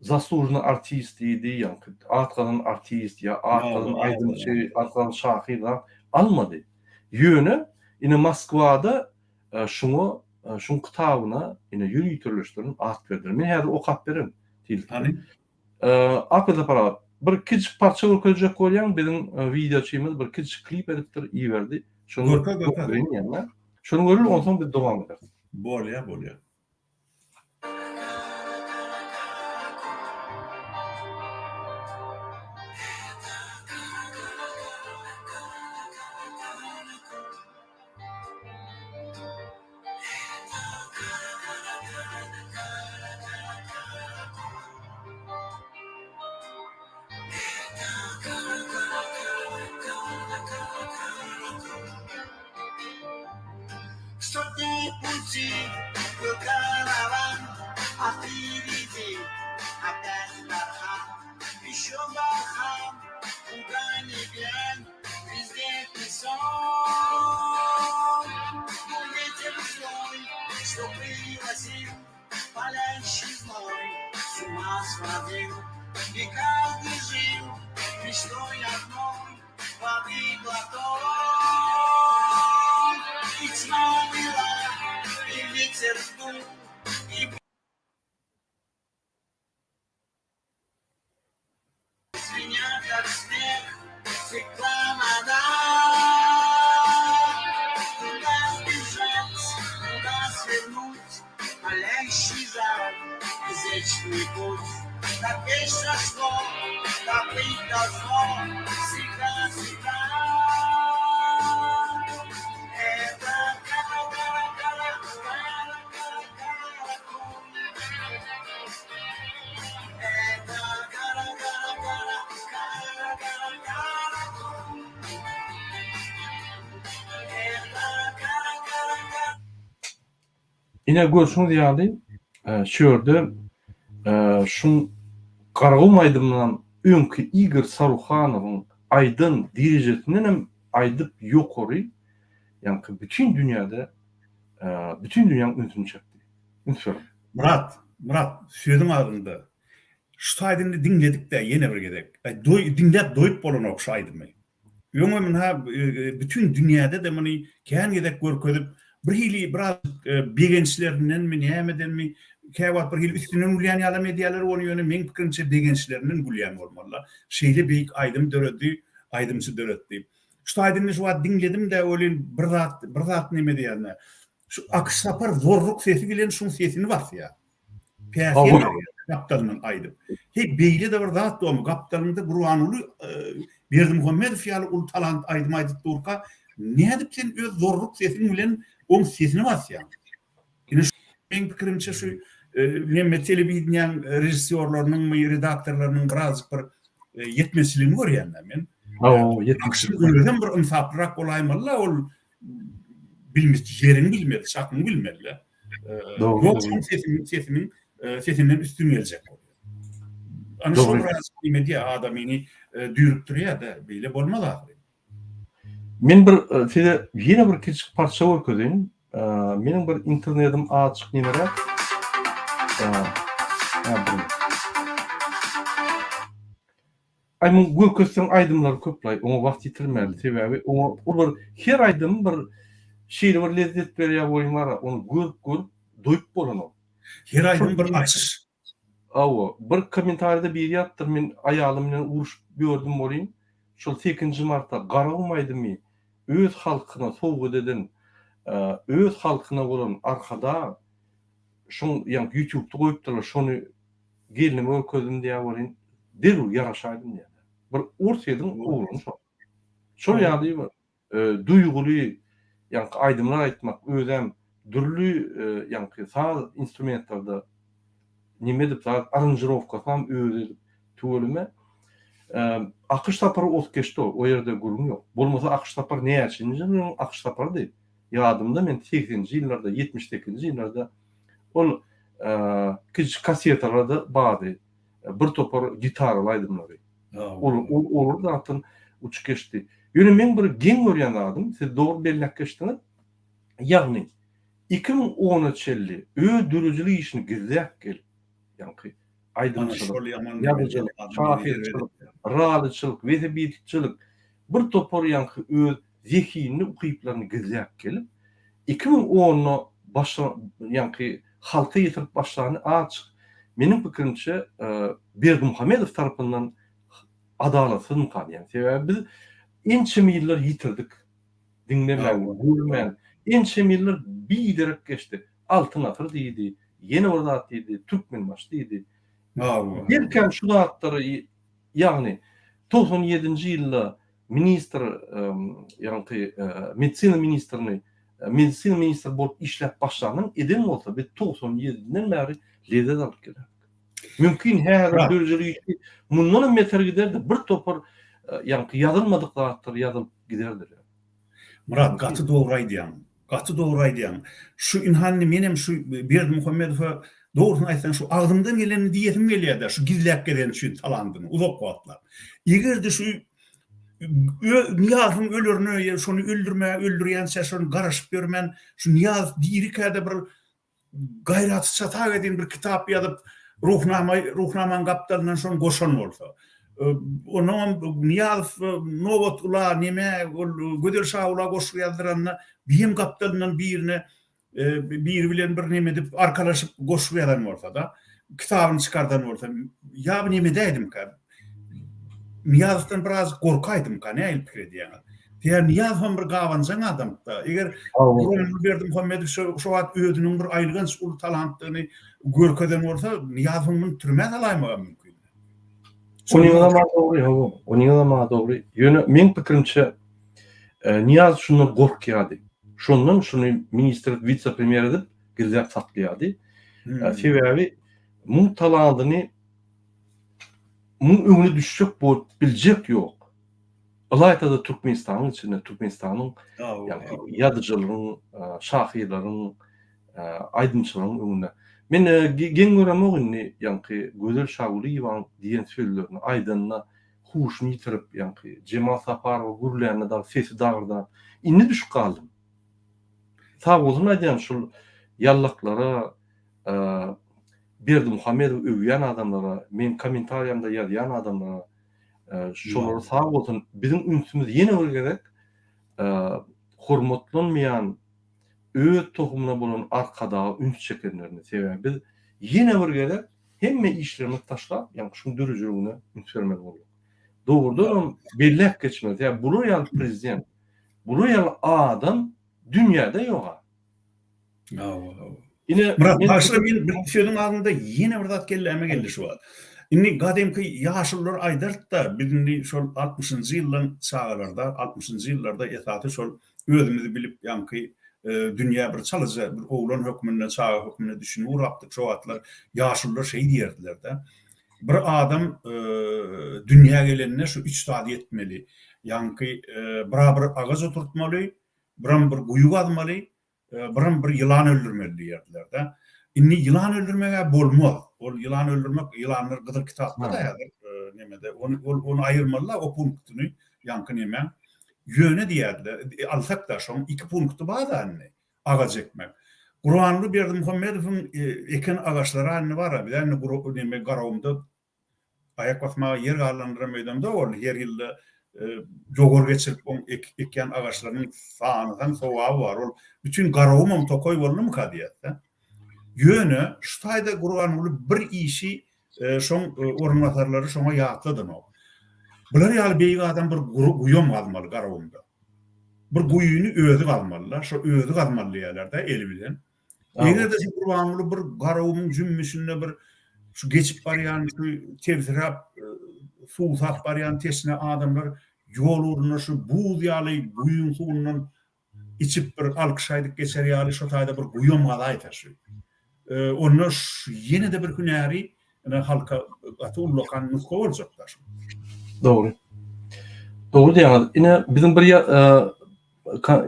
zaslužnyý artist diýdi, ýaňky at gazanan artist ýa at gazanan aýdymçy, at gazanan şahyr zat almady. Ýöne, ine Moskwada şuňa, şuň kitabyna ine ýöriteleşdirilen at berdiler. Men häzir okap bererin. Hany? Aky Sapar aga, bir kiçijik parça görkezjek bolýan, biziň wideoçymyz bir kiçijik klip edipdir, iberdi. Şony
Görkez, görkez.
görkezeýin ýa-da. Şony göreli, onsoň biz dowam ederis.
Bolýa, bolýa.
Ine görşüňiz ýaly, şu ýerde şuň Garagum aýdymyndan öňki Igor Saruhanowyň aýdan derejesindenem aýdyp ýokary, ýaňky bütin dünýäde bütin dünýäň ünsüni çekdi. Üns beriň.
Myrat, Myrat, sözüň agzyňda. Şu aýdymy diňledik-dä ýene bir gezek. Aý, doý, diňläp doýup bolanok şu aýdymy. Öňem ynha bütin dünýäde-de muny kän gezek görkezip, birhili biraz begençlerindenmi, nämedenmi, käwagt birhili üstünden gülýän ýalam edýärler ony, ýöne meň pikirimçe begençlerinden gülýän bolmaly-la. Şeýle beýik aýdym döredi, aýdymçy döretdi. Şu aýdymy şu wagt diňledim-de welin bir zat, bir zat neme diýýän-de, şu Akyş Sapar zorruk sesi bilen şuň sesini basýar. Päsgel berýär gapdalyndan aýdyp. Heý, beýle-de bir zat bormy, gapdalyňda Gurbanguly Berdimuhamedow ýaly uly talant aýdym aýdyp durka, nädip sen öz zorruk sesiň bilen oň sesini basýaň? Ine şu meň pikirimçe şu neme telewideniýäň režissýorlarynyňmy, redaktorlarynyň birazjyk bir ýetmezçiligini görýän-dä men.
Hawa, ýetmezçilik.
Özem bir ynsaplyrak bolaýmaly-la ol bilmiş ýeriňi bilmeli, çakyňy bilmeli-de.
Dogry.
Ýok, şoň sesiniň sesiniň sesinden üstün geljek bolýar. Ana şol biraz neme edýär, adamyny düýrükdirýär-de, beýle bolmaz ahyry.
Men bir size ýene bir kiçijik parça görkezeýin. Meniň bir internetim azjyk nemeräk. Aý muň görkezseň aýdymlary köplaý oňa wagt ýitirmäli sebäbi oňa ol bir her aýdym bir şeýle bir lezzet berýär welin bara ony görüp görüp doýup bolanok.
Her aýdym bir açyş.
Hawa bir kommentariýada biri ýazypdyr men aýalym bilen uruşyp ýördüm welin şol sekizinji marta Garagum aýdymy öz halkyna sowgat eden öz halkyna bolan Arkadag şoň ýaňky ýutubda goýupdyrlar şony Gelnime görkezdim diýýär welin, derrew ýaraşaýdym diýýär. Bir Orsýetiň oglany şol. Şol ýaly bir duýguly ýaňky aýdymlar aýtmak, özem dürli ýaňky saz instrumentlerde neme edip zat aranžirowkasynam özi edip. Tüweleme. Akyş Sapary ozup geçdi o ýerde gürrüň ýok. Bolmasa Akyş Sapar näçinji ýylyň Akyş Saparydy? Ýadymda men segseninji ýyllarda, 78-nji ýyllarda ol kiçijik kasetalarda bardy. Bir topar gitaraly aýdymlary. Ol ol olar zatdan uçup geçdi. Ýöne meň bir geň görýän zadym, siz dogry belläp geçdiňiz. Ýagny 2010-a çenli öz döredijilik işini gizläp gelip, ýaňky aýdymçylyk, ýazyjylyk, şahyrçylyk, ralyçylyk, welosipedçilik bir topar ýaňky öz zehinini, ukyplaryny gizläp gelip, 2010-da başa ýaňky halka ýetirip başlany azjyk meniň pikirimçe Berdimuhamedow tarapyndan adalatsyzmyka diýýän. Sebäbi biz ençeme ýyllar ýitirdik. Diňlemän, görmän, ençeme ýyllar biderek geçdi. Altyn asyr diýdi, ýene bir zat diýdi, Türkmenbaşy diýdi. Belkäm şu zatlary, ýagny 97-nji ýylda ministr, ýaňky medisina ministrini, medisina ministri bolup işläp başlandan eden bolsa, biz 97-den bäri lezzet alyp gelerdik. Mümkin häzir döredijilik işi mundan hem beter giderdi, bir topar ýaňky ýazylmadyk zatlar ýazylyp giderdi.
Myrat gaty dogry aýdýaň. Gaty dogry aýdýaň. Şu ynha indi menem şu Berdimuhamedowa dogrusyny aýtsaň şu agzymdan gelenini diýesim gelýärde şu gizläp gezeni üçin talandyny uzak wagtlap. Egerde şu Nyýazowyň ölerine ýa şony öldürmäge öldürýänçä şony garaşyp ýörmän şu Nyýazow dirikä-de bir Gaýraty çatak edin bir kitap ýazyp, Ruhnama, Ruhnamaň gapdalyndan şony goşan bolsa. Onnoňam Nyýazow Nobatgula, neme, ol Gözel Şagula goşgy ýazdyranda, biýem gapdalyndan birine, biri bilen bir neme edip, arkalaşyp goşgy ýazan bolsa-da, kitabyny çykardan bolsa, ýa bu neme edäýdimkä? Nyýazowdan birazjyk gorkaýdymka, nähili pikir edýäňiz? Sebäbi Nyýazow hem bir gabanjaň adamdy-da. Eger Gurbanguly Berdimuhamedow şo şo wagt özüniň bir aýylganç uly talantdygyny görkezen bolsa, Nyýazowyň muny türmä salaýmagam mümkindi.
Onyňyzam dogry, hawa, onyňyzam dogry. Ýöne meň pikirimçe, Nyýazow şundan gorkýardy. Şondan şuny ministr, wise-premýer edip gizläp saklaýardy. Sebäbi muň talantyny Muň öňüne düşjek bolup biljek ýok. Ylaýta-da Türkmenistanyň içinde, Türkmenistanyň ýazyjylaryň, şahyrlaryň, aýdymçylaryň öňünde. Men geň göremok indi ýaňky Gözel Şagulyýewaň diýen sözlerini aýdanda huşuny ýitirip ýaňky Jemal Saparowa gürlände dagy sesi dagyrdap indi düşüp galdym. Sag bolsun aýdýan şul ýallaklara Berdimuhamedowy öwýän adamlara, meň kommentariýamda ýazýan adamlara şolara sag bolsun. Biziň ünsümiz ýene bir gezek hormatlanmaýan öz tohumyna bolan Arkadaga üns çekenlerine. Sebäbi biz ýene bir gezek hemme işlerimizi taşlap, ýagny şuň döredijiligine üns bermeli bolduk. Dogrudanam belläp geçmeli. Sebäbi bular ýaly prezident, bular ýaly adam dünýäde ýog-a.
Hawa, hawa. Ine, Myrat, bagyşla men bir sözüň agzynda ýene bir zat kelläme geldi şu wagt. Indi gadymky ýaşulular aýdardy-da, biz indi şol altmyşynjy ýyllaň çagalarda, altmyşynjy ýyllarda esasy şol özümizi bilip ýaňky dünýä bir çalaja bir oglan hökmünde, çaga hökmünde düşünip ugrapdyk şo wagtlar ýaşulular şeý diýerdiler-de. Bir adam dünýä gelende şu üç zady etmeli. Ýaňky bir-a bir agaç oturtmaly, biram bir guýy gazmaly, biram bir ýylan öldürmeli diýerdiler-de. Indi ýylan öldürmeg-ä bolmaz. Ol ýylan öldürmek, ýylanlar gyzyl kitapda-da häzir nemede. Ony ol ony aýyrmaly-da o punktyny ýaňky nemäň. Ýöne diýerdiler, alsak-da şoň iki punkty bar-da indi, agaç ekmek. Gurbanguly Berdimuhamedowyň eken agaçlary indi bar-a, biz-ä indi neme Garagumda Aýak basmaga ýer galandyram öýdemde ol her ýylda dowar geçirip oň ekýän agaçlarynyň sanasaň sogaby bar. Ol bütin Garagumam tokaý boldumyka diýýäs-dä. Ýöne şu taýda Gurbanguly bir işi şoň orunbasarlary şoňa ýatladanok. Bular ýaly beýik adam bir guýam gazmaly Garagumda. Bir guýyny özi gazmaly-da, şo özi gazmaly diýýärler-dä eli bilen. Eger-de şu Gurbanguly bir Garagumuň jümmüşinde bir şu geçip barýan şu tebsiräp suwsap barýan teşne adamlar ýol ugrunda şu buz ýaly guýyň suwundan içip bir alkyş aýdyp geçer ýaly şo taýda bir guýam gazaýsa şu. Onda ýene-de bir hünäri. Ine halka gaty ullakan nusga boljak da şu.
Dogry. Dogry diýýäňiz. Ine biziň bir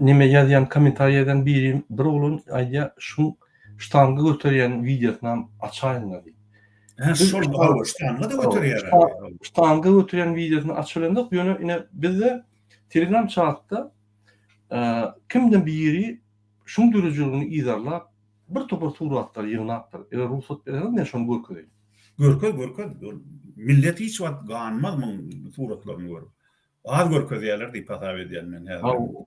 neme ýazýan kommentariý ýazýan biri bir oglan aýdýar şuň ştanga göterýän wideosynam açaýyňda diýip.
Hä şol hawa ştanga da göterýär.
Ştanga göterýän wideosyny açyp bilemzok ýöne ine bizde telegram çatda kimden biri şuň döredijiligini yzarlap Bir topar suratlary ýygnapdyr. Eger rugsat berseňiz men şony görkezeýin.
Görkez, görkez. Millet hiç wagt ganmaz muň suratlaryny görüp. Az görkezýärler diýip hasap edýän men häzir.
Hawa,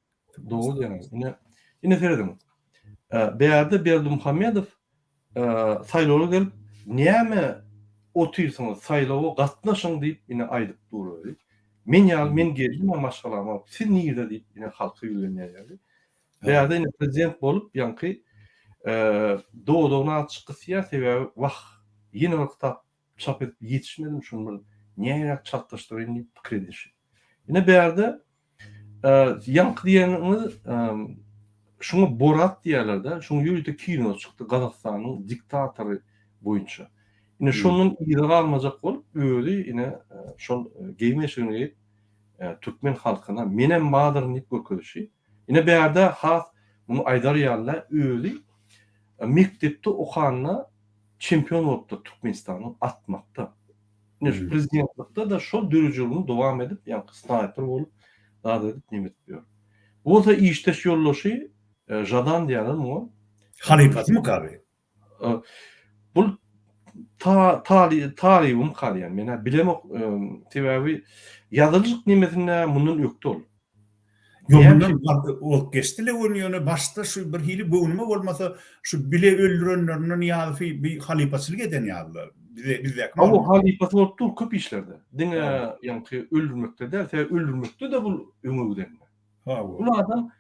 dogry diýýäňiz. Ine, ine serediň. Bärde Berdimuhamedow saýlawlara gelip, näme otyrsyňyz, saýlawa gatnaşyň diýip ine aýdyp dur özi. Men ýaly men geldim-ä maşgalamy alyp, siz nirde diýip ine halka ýüzlenýär ýaly. Bärde indi prezident bolup ýaňky dodagyny azjyk gysýar, sebäbi wah, ýene bir kitap çap edip ýetişmedim, şuny bir nähiliräk çaltlaşdyraýyn diýip pikir edişi. Ine bärde ýaňky diýeniňiz şuňa Borat diýýärler-de, şuň ýörite kino çykdy Gazagystanyň diktatory boýunça. Ine şondan yza galmajak bolup özi ine şol geýim-eşigini geýip türkmen halkyna menem badyryn diýip görkezişi. Ine bärde has muny aýdar ýaly özi mekdepde okanda çempion bolupdyr Türkmenistanyň atmakda. Ine şu prezidentlikde-de şol döredijiligini dowam edip ýaňky snaýper bolup zat edip neme edip ýör. Bu bolsa işdeş ýoldaşy Žadan diýýärler muňa.
Halypasymyka bi?
Bul ta talybym galýan. Men-ä bilemok, sebäbi ýazylyjyk nemesinde mundan ökde ol.
Ýok, mundan bolup geçdi-le ony ýöne başda şu bir hili göwnüme bolmasa şu bile öldürenlerinden Nyýazowy bir halypaçylyk eden ýaly-la. Bize bizdäki
Hawa, halypasy bolup dur köp işlerde. Diňe ýaňky öldürmekde däl, sebäbi öldürmekde-de bul öňe giden.
Hawa.
Bul adam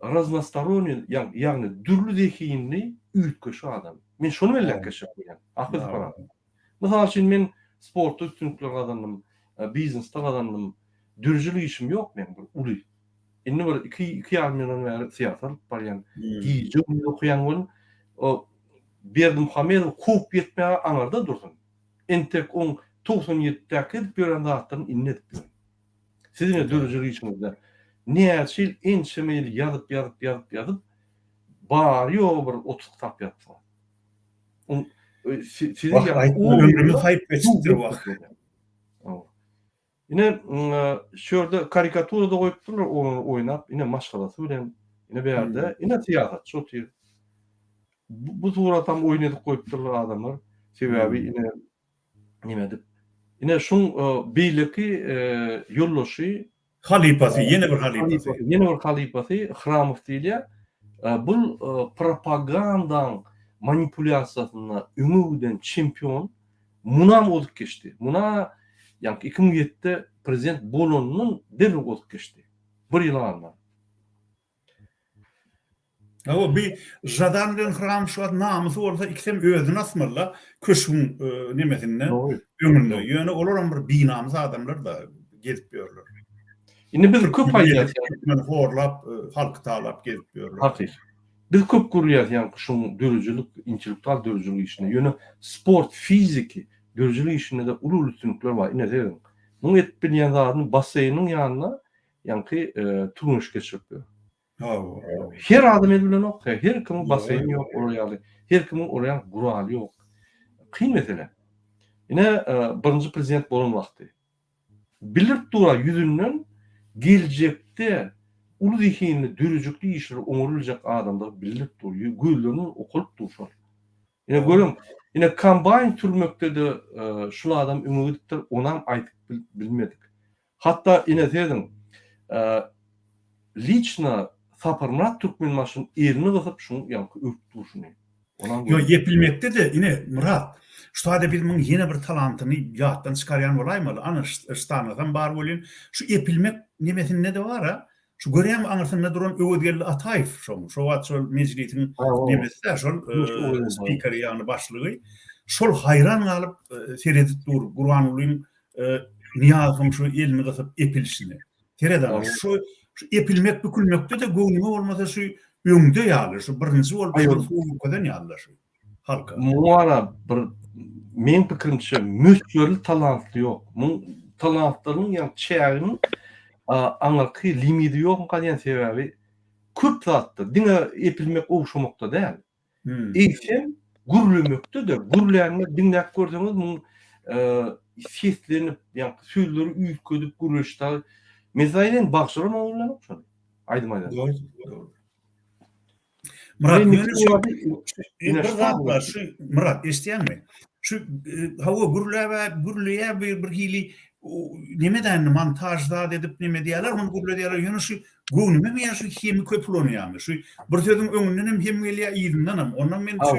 Raznostoronniý, ýagny dürli zehinli üýtgeşik adam. Men şony belläp geçjek bolýan. Ahmet Sapar aga. Mysal üçin men sportda üstünlikler gazandym, biznesde gazandym. Döredijilik işim ýok meň bir uly. Indi bir iki, iki ýarym ýyldan bäri syýasat alyp barýan. Gije-gündiz okaýan welin, o Berdimuhamedowy kowup ýetmäge aňyrda dursun. Entek oň 97-däki edip ýören zatlaryny indi edip ýör. Siz ine döredijilik işiňizde näçe ýyl ençeme ýyl ýazyp ýazyp ýazyp ýazyp bary ýogy bir 30 kitap ýazypsyňyz.
Sizi ömrümi saýyp geçipdir wah.
Ine şu ýerde karikaturada goýupdyrlar ony oýnap ine maşgalasy bilen ine bärde ine syýasatçy otyr. Bu suratam oýun edip goýupdyrlar adamlar. Sebäbi ine neme edip. Ine şuň beýleki ýoldaşy
Halypasy, ýene bir halypasy.
Ýene bir halypasy Hramow diýilýär. Bul propagandaň manipulýasiýasynda öňe giden çempion munam ozup geçdi. Muna ýaňky 2007-de prezident bolanyndan derrew ozup geçdi. Bir ýyl galman.
Hawa, bi Žadan bilen Hram şu wagt namysy bolsa ikisem özüni asmalyda köşgüň nemesinde, öňünde. Ýöne olaram bir binamys adamlar-da, gezip ýörler.
Indi biz köp aýdýas.
Türkmeni horlap, halky talap gezip ýörler.
Hakyky. Biz köp gürleýäs ýaňky şuň döredijilik, intellektual döredijilik işinde. Ýöne sport, fiziki döredijilik işinde-de uly-uly üstünlikler bar. Ine serediň. Muň edip bilýän zadyny basseýniň ýanynda ýaňky türgenleşik geçirip ýör. Her adam el bilenok, her kimiň basseýni ýok olar ýaly, her kimiň olar ýaly guraly ýok. Kyn mesele. Ine, birinji prezident bolan wagty. Bildirip dur-a ýüzünden geljekde uly zehinli, dörejikli işleri oňaryp biljek adamdygy bildirip dur. Gözlerinden okalyp dur şol. Ine görüň, ine kombaýn sürmekde-de şul adam öňe gidipdir, onam aýdyp bilmedik. Hatda ine serediň, liçno Saparmyrat Türkmenbaşynyň elini gysyp şuň ýaňky öwüp durşuny.
Onam Ýo ýepilmekde-de ine Myrat, şu taýda biz muň ýene bir talantyny ýatdan çykarýan bolaýmaly, ana ştangasam bar welin, şu epilmek nemesinde-de bar-a, şu görýäňmi aňyrsynda duran Öwezgeldi Ataýew şoň, şo wagt şol mejlisiň nemesi-dä şol spikeri ýagny başlygy, şol haýran galyp seredip dur Gurbangulyň Nyýazowyň şu elini gysyp epilişine. Seret ana, şu şu epilmek bükülmekde-de göwnüňe bolmasa şu öňde ýaly, şu birinji bolup şol suw görkezen ýaly-da şu halka.
Muňa bir. Meň pikirimçe möçberli talantly ýok. Muň talantlarynyň ýa çäginiň aňyrky limidi ýokmyka diýen sebäbi köp zatda diňe epilmek ogşamakda däl. Eýsem gürlemekde-de gürlände diňläp görseňiz muň seslenip ýa sözleri üýtgedip gürleşi Mesaýlen bagşylar muňa gürlänok şony. Aýdym aýdanda.
Dogry, dogry. Myrat, ýöne şu bir zat bar, şu Myrat eşidýäňmi? Şu e, hawa gürläp gürleýär bir bir hili neme dändi montaž zat edip neme diýýärler, muny gürledýärler. Ýöne şu göwnüme ýa şu hemi köp ulanýarmy? Şu bir sözüň öňünden hem hem gelýär, yzyndan hem. Ondan men şu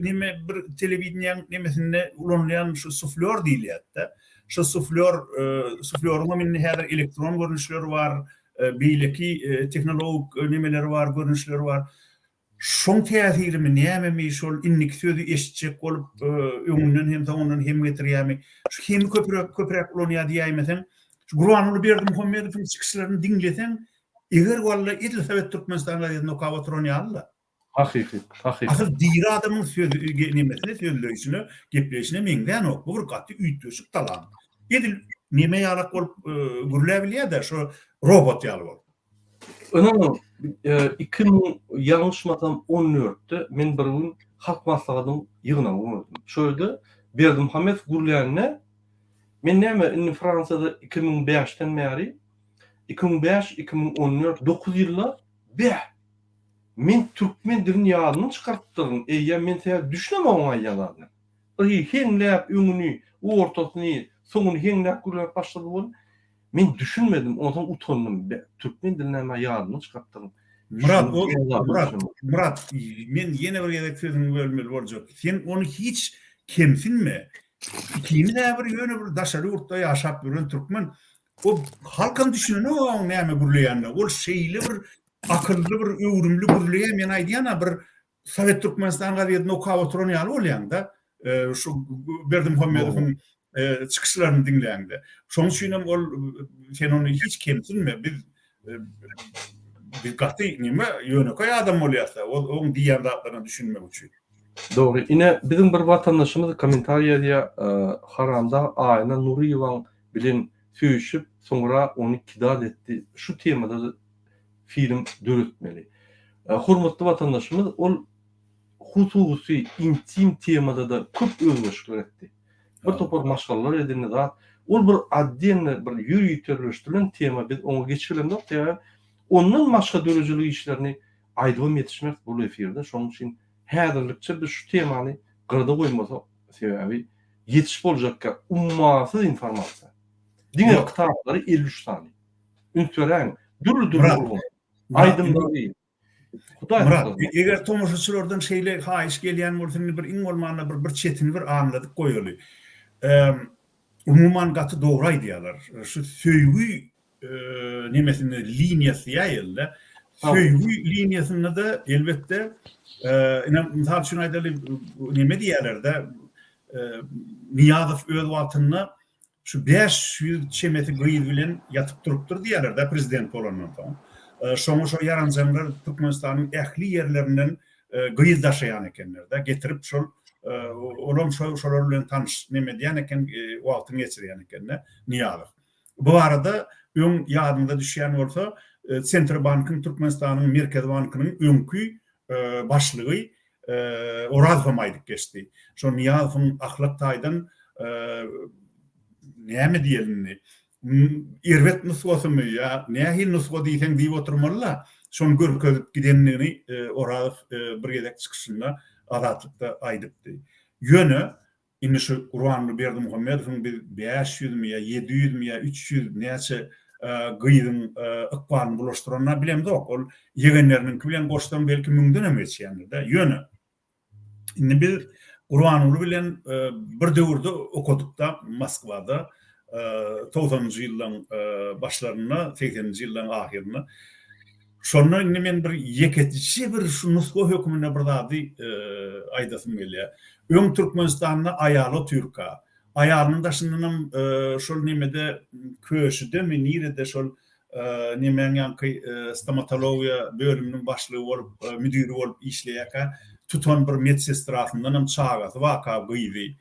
neme bir telewideniýäň nemesinde ulanylýan şu suflýor diýilýär-de. Şu suflýor, e, suflýoryň hem indi häzir elektron görnüşleri bar. Beýleki tehnologik nemeleri bar, görnüşleri bar. Şoň täsirimi, nämemi, şol indiki sözi eşitjek bolup, öňünden hem, soňundan hem getirýärmi? Şu hemi köpräk, köpräk ulanýar diýäýmeseň, şu Gurbanguly Berdimuhamedowyň çykyşlaryny diňleseň, eger walla edil Sowet Türkmenistan gazetini okap oturan ýaly-la.
Hakyky, hakyky.
Asyl diri adamyň söz nemesine, sözleýşine, gepleýşine meňzänok. Bu bir gaty üýtgeşik talant. Edil neme ýalak bolup gürläbilýär-de, şo robot ýaly bolup.
Ynanyň, 2000 ýalňyşmasam on dörtde men bir gün Halk Maslahatynyň ýygnagyny gördüm. Şo ýerde Berdimuhamedow gürlände, men näme indi Fransiýada 2005-den bäri, 2005, 2014, dokuz ýylda, beh, Men türkmen dilini ýadymdan çykarypdyryn, eýýäm men sebäbi düşünemok oň aýdýan zadyna. Bir hili heňläp öňüni, ortasyny, soňuny heňläp gürläp başlady welin, men düşünmedim, onsoň utandym. Be, türkmen dilini näme ýadymdan çykarypdyryn.
Myrat, o, Myrat, Myrat, men ýene bir gezek sözüňi bölmeli boljak. Sen ony hiç kemsinme. Ikimiz-ä bir ýöne bir daşary ýurtda ýaşap ýören türkmen. O halkam düşünenok oň näme gürleýänine. Ol şeýle bir Akylly bir öwrümli gürleýär men aýdýana bir Sowet Türkmenistan gazetini okap oturan ýaly bolýaňda şu Berdimuhamedowyň çykyşlaryny diňläňde. Şonuň üçin hem ol sen ony hiç kemsinme biz biz gaty neme ýönekeý adam bolýasda ol oň diýýän zatlaryna düşünmek üçin.
Dogry. Ine biziň bir watandaşymyz kommentariý ýazýar Haramdag Aýna Nuryýewaň bilen söýüşip soňra ony kidat etdi şu temada film döretmeli. Hormatly watandaşymyz ol hususy intim temada-da köp özgerişikler etdi. Bir topar maşgalalar edindi zat. Ol bir otdelno bir ýöriteleşdirilen tema biz oňa geçibilemzok sebäbi ondan başga döredijilik işlerini aýdybam ýetişmeris bul efirde şonuň üçin häzirlikçe biz şu temany gyrada goýmasak sebäbi ýetiş boljakka ummasyz informasiýa. Diňe kitaplary 53 sany. Üns beräýiň. Dürli-dürli ulgam. Aýdymlary.
Hudaý Myrat, eger tomaşaçylardan şeýle haýyş gelýän bolsa indi bir iň bolmanda bir bir çetini bir aňladyp goýaly. Umuman gaty dogry aýdýarlar. Şu söýgi nemesinde liniýasy diýäýeli-de. Söýgi liniýasynda-da elbetde ine mysal üçin aýdaly neme diýýärler-de Nyýazow öz wagtynda Şu 500 çemesi gyz bilen ýatyp turupdyr diýýärler-dä prezident bolandan soň. Şoňa şo ýaranjaňlar Türkmenistanyň ähli ýerlerinden gyz daşaýan ekenler-dä. Getirip şol olam şo şolar bilen tanyş neme edýän eken, wagtyny geçirýän eken-dä Nyýazow. Bu barada öň ýadyňyza düşýän bolsa, Sentrbankyň Türkmenistanyň Merkezi bankynyň öňki başlygy Orazowam aýdyp geçdi. Şo Nyýazowyň ahlak taýdan näme diýeli indi, erbet nusgasymy ýa nähili nusga diýseň diýip oturmaly-da, şony görkezip gidendigini Orazow bir gezek çykyşynda Azatlykda aýdypdy. Ýöne Indi şu Gurbanguly Berdimuhamedowyň biz 500-mi ýa 700-mi ýa 300 näçe gyzyň ykbalyny bulaşdyranyna bilemzok. Ol ýegenleriniňki bilen goşsaň belki müňdenem geçýändir-dä. Ýöne indi biz Gurbanguly bilen bir döwürde okadykda Moskwada togsanynjy ýyllaň başlarynda, segseninji ýyllaň ahyrynda. Şonda indi men bir ýekeje bir şu nusga hökmünde bir zady aýdasym gelýär. Öň Türkmenistanda aýaly otyrka, aýalynyň daşyndanam şol nemede Köşüdemi, nirede şol nemäň ýaňky stomatologiýa bölüminiň başlygy bolup, müdiri bolup işleýärkä tutan bir medsestrasyndanam çagasy barka gyzy.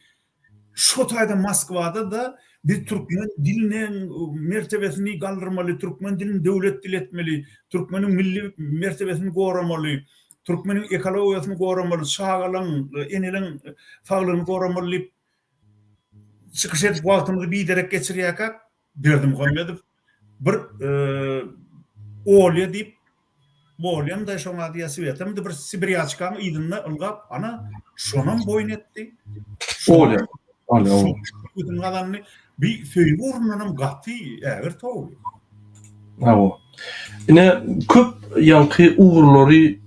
Şo taýda Moskwada-da biz türkmen diliniň mertebesini galdyrmaly, türkmen dilini döwlet dili etmeli, türkmeniň milli mertebesini goramaly, türkmeniň ekologiýasyny goramaly, çagalaň, eneleň saglygyny goramaly diýip çykyş edip wagtymyzy biderek geçirýärkäk, Berdimuhamedow bir Olýa diýip, Olýam-da şoň ady ýa Swetamydy bir sibirýaçkaň yzynda ylgap, ana, şonam boýun etdi.
Olýa. Olýa.
Şoň gazandy. Bi söýgi ugrundanam gaty ägirt ogly.
Hawa. Ine, köp ýaňky ugurlary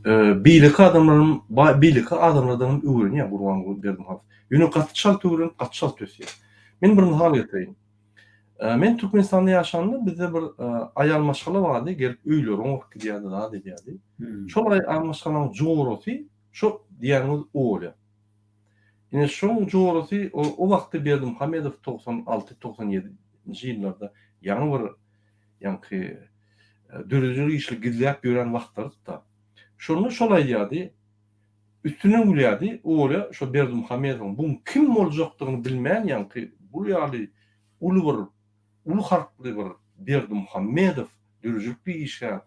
beýleki adamlaryň, beýleki adamlardanam öwrenýär Gurbanguly Berdimuhamedow. Ýöne gaty çalt öwrenip, gaty çalt ösýär. Men bir mysal getireýin. Men Türkmenistanda ýaşanda bizde bir aýal maşgala bardy, gelip öýleri oňaryp gidýärdi, zat edýärdi. Şol aýal maşgalanyň jorasy şo diýýäniňiz Olýa. Ine şoň jorasy o wagtda Berdimuhamedow 96, 97 nji ýyllarda ýaňy bir ýaňky döredijilik işli gizläp ýören wagtlarydy-da. Şonda şol aýdýardy, üstünden gülýärdi, Olýa şo Berdimuhamedowyň buň kim boljakdygyny bilmän ýaňky bul ýaly uly bir uly harply bir Berdimuhamedow döredijilikli işgär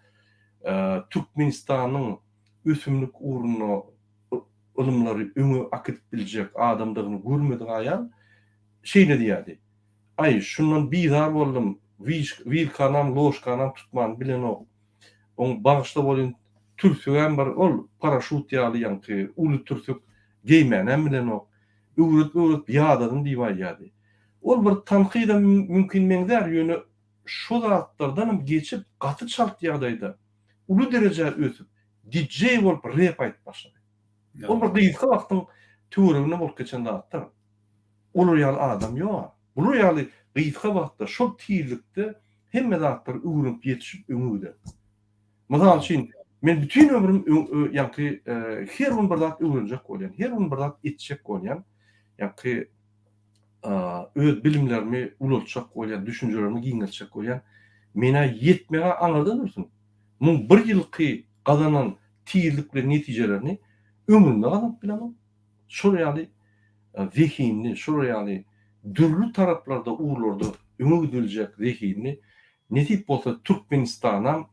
Türkmenistanyň ösümlik ugrunda ylymlary öňe akidip biljek adamdygyny görmedik aýal şeýle diýýärdi, Aý, şundan bizar boldum, wilkanam, ložkanam tutman bilenok. Oň bagyşla bolýn türsügem bir ol paraşut ýaly ýaňky uly türsük geýmänem bilenok. Öwredip-öwredip ýadadym diýip aýdýardy. Ol bir tankydam mümkin meňzär, ýöne şo zatlardanam geçip gaty çalt ýagdaýda uly derejä ösüp DJ bolup rep aýdyp başlady. Ol bir gysga wagtyň töwereginde bolup geçen zatdyr. Olar ýaly adam ýok. Bular ýaly gysga wagtda şol tizlikde hemme zatlary öwrenip ýetişip öňe gider. Mysal üçin, men bütin ömrüm ýaňky her gün bir zat öwrenjek bolýan, her gün bir zat etjek bolýan, ýaňky öz bilimlerimi ulaltjak bolýan, düşünjelerimi giňeltjek bolýan. Men-ä ýetmeg-ä aňyrda dursun. Muň bir ýylky gazanan tizlik bilen netijelerini ömrümde gazanyp bilemok. Şol ýaly zehinli, şolar ýaly dürli taraplarda, ugurlarda öňe gidiljek zehinli, nesip bolsa Türkmenistanam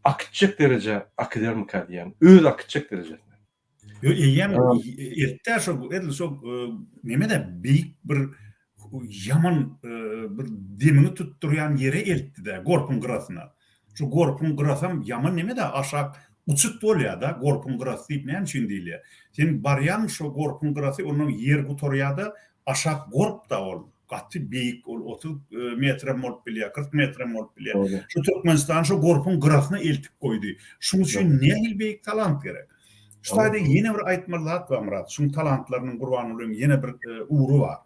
akitjek derejä akidermikä diýýän, öz akitjek derejesine.
Ýok, eýýäm eltdä şo, edil şo neme-de beýik bir ýaman bir demiňi tutdurýan ýere eltdi-dä, gorpuň gyrasyna. Şu gorpuň gyrasam ýaman neme-dä, aşak uçut bolýar-da, gorpuň gyrasy diýip näme üçin diýilýär? Sen barýaň şo gorpuň gyrasy, ondan ýer gutarýar-da, aşak gorp-da ol, gaty beýik, ol 30 metrem bolup bilýär, 40 metrem bolup bilýär. Şu Türkmenistan şo gorpuň gyrasyna eltip goýdy. Şuň üçin nähili beýik talant gerek? Şu taýda ýene bir aýtmaly zat bar, Myrat, şuň talantlarynyň Gurbangulyň ýene bir ugry bar.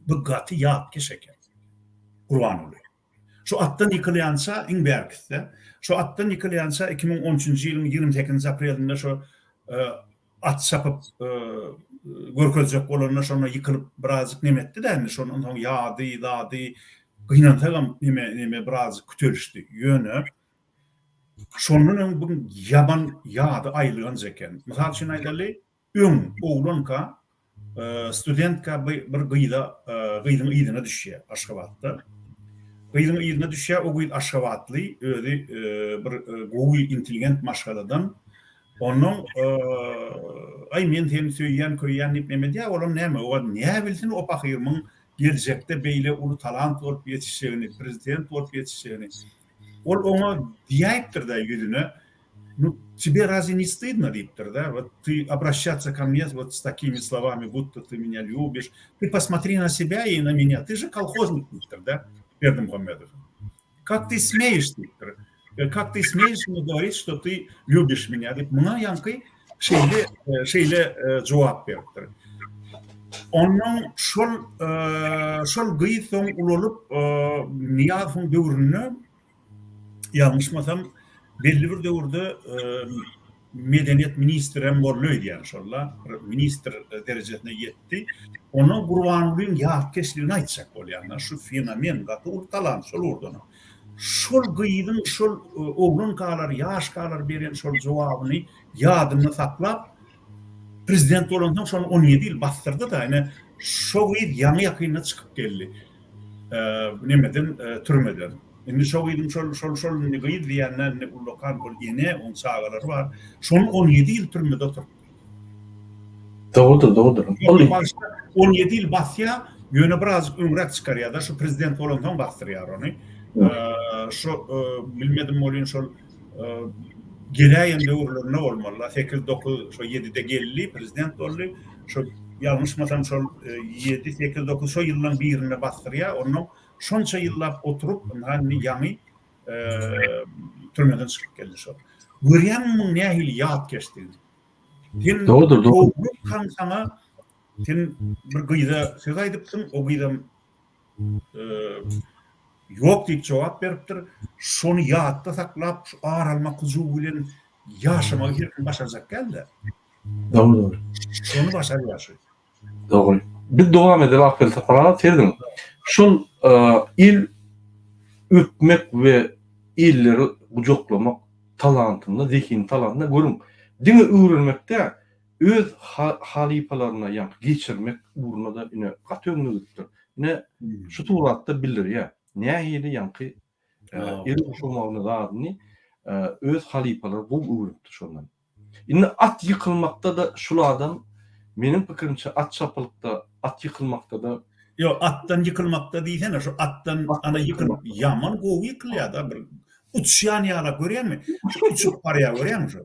Bu gaty ýatkeş eken Gurbanguly. Şu atdan ýykylýança iň bärkisi-de, şu atdan ýykylýança 2013-nji ýylyň 28-nji aprelinde şu at çapyp görkezjek bolanda şonda ýykylyp birazjyk neme etdi-de indi şondan soň ýady, zady gynansagam neme neme birazjyk kütelişdi. Ýöne şondan öň bu ýaban ýady aýylganç eken. Mysal üçin aýdaly, Öň oglanka studentka bir gyza gyzyň yzyna düşýär Aşgabatda. Gyzyň yzyna düşýär, o gyz aşgabatly, özi bir gowy intelligent maşgaladan. Onnoň aý men seni söýýän, köýýän diýip neme edýär, olam näme, o näbilsin o pahyrmyň geljekde beýle uly talant bolup ýetişjegini, prezident bolup ýetişjegini. Ol oňa diýäýipdir-dä ýüzüne, Nu, тебе разве не стыдно diýipdir-dä, вот ты обращаться ко мне вот с такими словами, будто ты меня любишь, ты посмотри на себя и на меня, ты же колхозник diýipdir-dä Berdimuhamedow. Как ты смеешь diýipdir, как ты смеешь мне говорить, что ты любишь меня diýip, muňa ýaňky şeýle, şeýle jogap beripdir. Onnoň şol, şol gyz soň ulalyp, Nyýazowyň döwründe Ýalňyşmasam, belli bir döwürde medeniýet ministrem boldy öýdýän şol-da, bir ministr derejesine ýetdi. Onda Gurbangulyň ýatkeşligini aýtjak bolýan-da, şu fenomen, gaty uly talant şol ugurdanam. Şol gyzyň şol oglankalar, ýaşkalar beren şol jogabyny ýadynda saklap, prezident bolansoň şony on ýedi ýyl basdyrdy-da, ine. Şo gyz ýaňy-ýakynda çykyp geldi. Nemeden, türmeden. Indi şo gyzyň şol, şol, şol indi gyz diýende indi ullakan ol ene, oň çagalary bar. Şony 17 ýyl türmede oturtdy.
Dogrudyr, dogrudyr.
Ol başda 17 ýyl basýar, ýöne birazjyk öňräk çykarýar-da, şu prezident bolansoň basdyrýar ony. Şo bilmedim welin şol geläýen döwürlerinde bolmaly-da, sekiz, dokuz, şo ýedide geldi, prezident boldy. Şo ýalňyşmasam şol ýedi, sekiz, dokuz şo ýyllaň birinde basdyrýar. Onnoň şonça ýyllap oturyp, ynha indi ýaňy türmeden çykyp geldi şol. Görýäňmi muň nähili ýatkeşdigini? Sen
Dogrudyr, dogrudyr.
Dogrudan saňa sen bir gyza söz aýdypsyň, o gyzam ýok diýip jogap beripdir. Şony ýatda saklap, şu ar almak hyjuwy bilen ýaşamagy her kim başarjak däl-de.
Dogry, dogry.
Şony başarýar şu.
Dogry. Biz dowam edeli Akbel Sapar aga serediň. Şol el öpmek we elleri gujaklamak talantynda, zehin talantynda görüň. Diňe öwrenmek däl, öz halypalaryna ýaňky geçirmek ugrunda-da ine gaty öňde gidipdir. Ine şu suratda bildirýär. Nähili ýaňky el guşamagyny zadyny öz halypalary gowy öwrenipdir şondan. Indi at ýykylmakda-da şul adam meniň pikirimçe at çapylykda at ýykylmakda-da.
Ýok atdan ýykylmakda diýsene şu atdan ana ýykylyp ýaman gowy ýykylýada bir uçýan ýalak görýäňmi şu uçup barýa görýäňmi şu.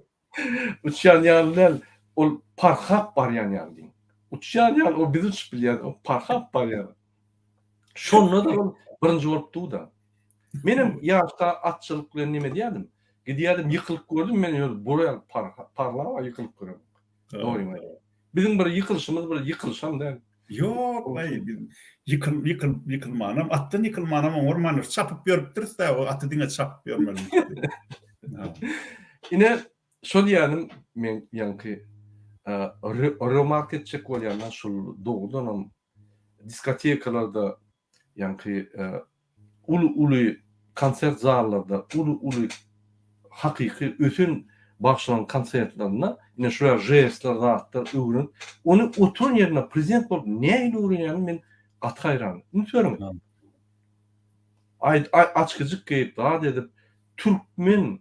Uçýan ýaly däl ol parhap barýan ýaly diýiň. Uçýan ýaly ol biz uçup bilýäs ol parhap barýar. Şonda-da ol birinji bolup dur-da. Menem ýaşka atçylyk bilen neme edýärdim. Gidýärdim ýykylyp gördüm men ýöne bular ýaly parlap ýykylyp göremok. Dogrymy aýdaýyn. Biziň bir ýykylyşymyz bir ýykylyşam däl.
Ýok, aý biz ýykyl ýykyl ýykylmanam, atdan ýykylmanam oňarmandyr. Çapyp ýörüpdiris-dä, o aty diňe çapyp ýörmeli.
Ine, şol diýýänim men ýaňky remark etjek bolýandan şul dogrudanam diskotekalarda ýaňky uly-uly konsert zallarda, uly-uly hakyky ösen bagşylaryň konsertlerinde ine şu ýaly žestler, zatlar öwrenip, ony oturan ýerinde prezident bolup nähili öwrenýänini men gaty haýran. Üns beriň. Aý, açgyjyk geýip, zat edip, türkmen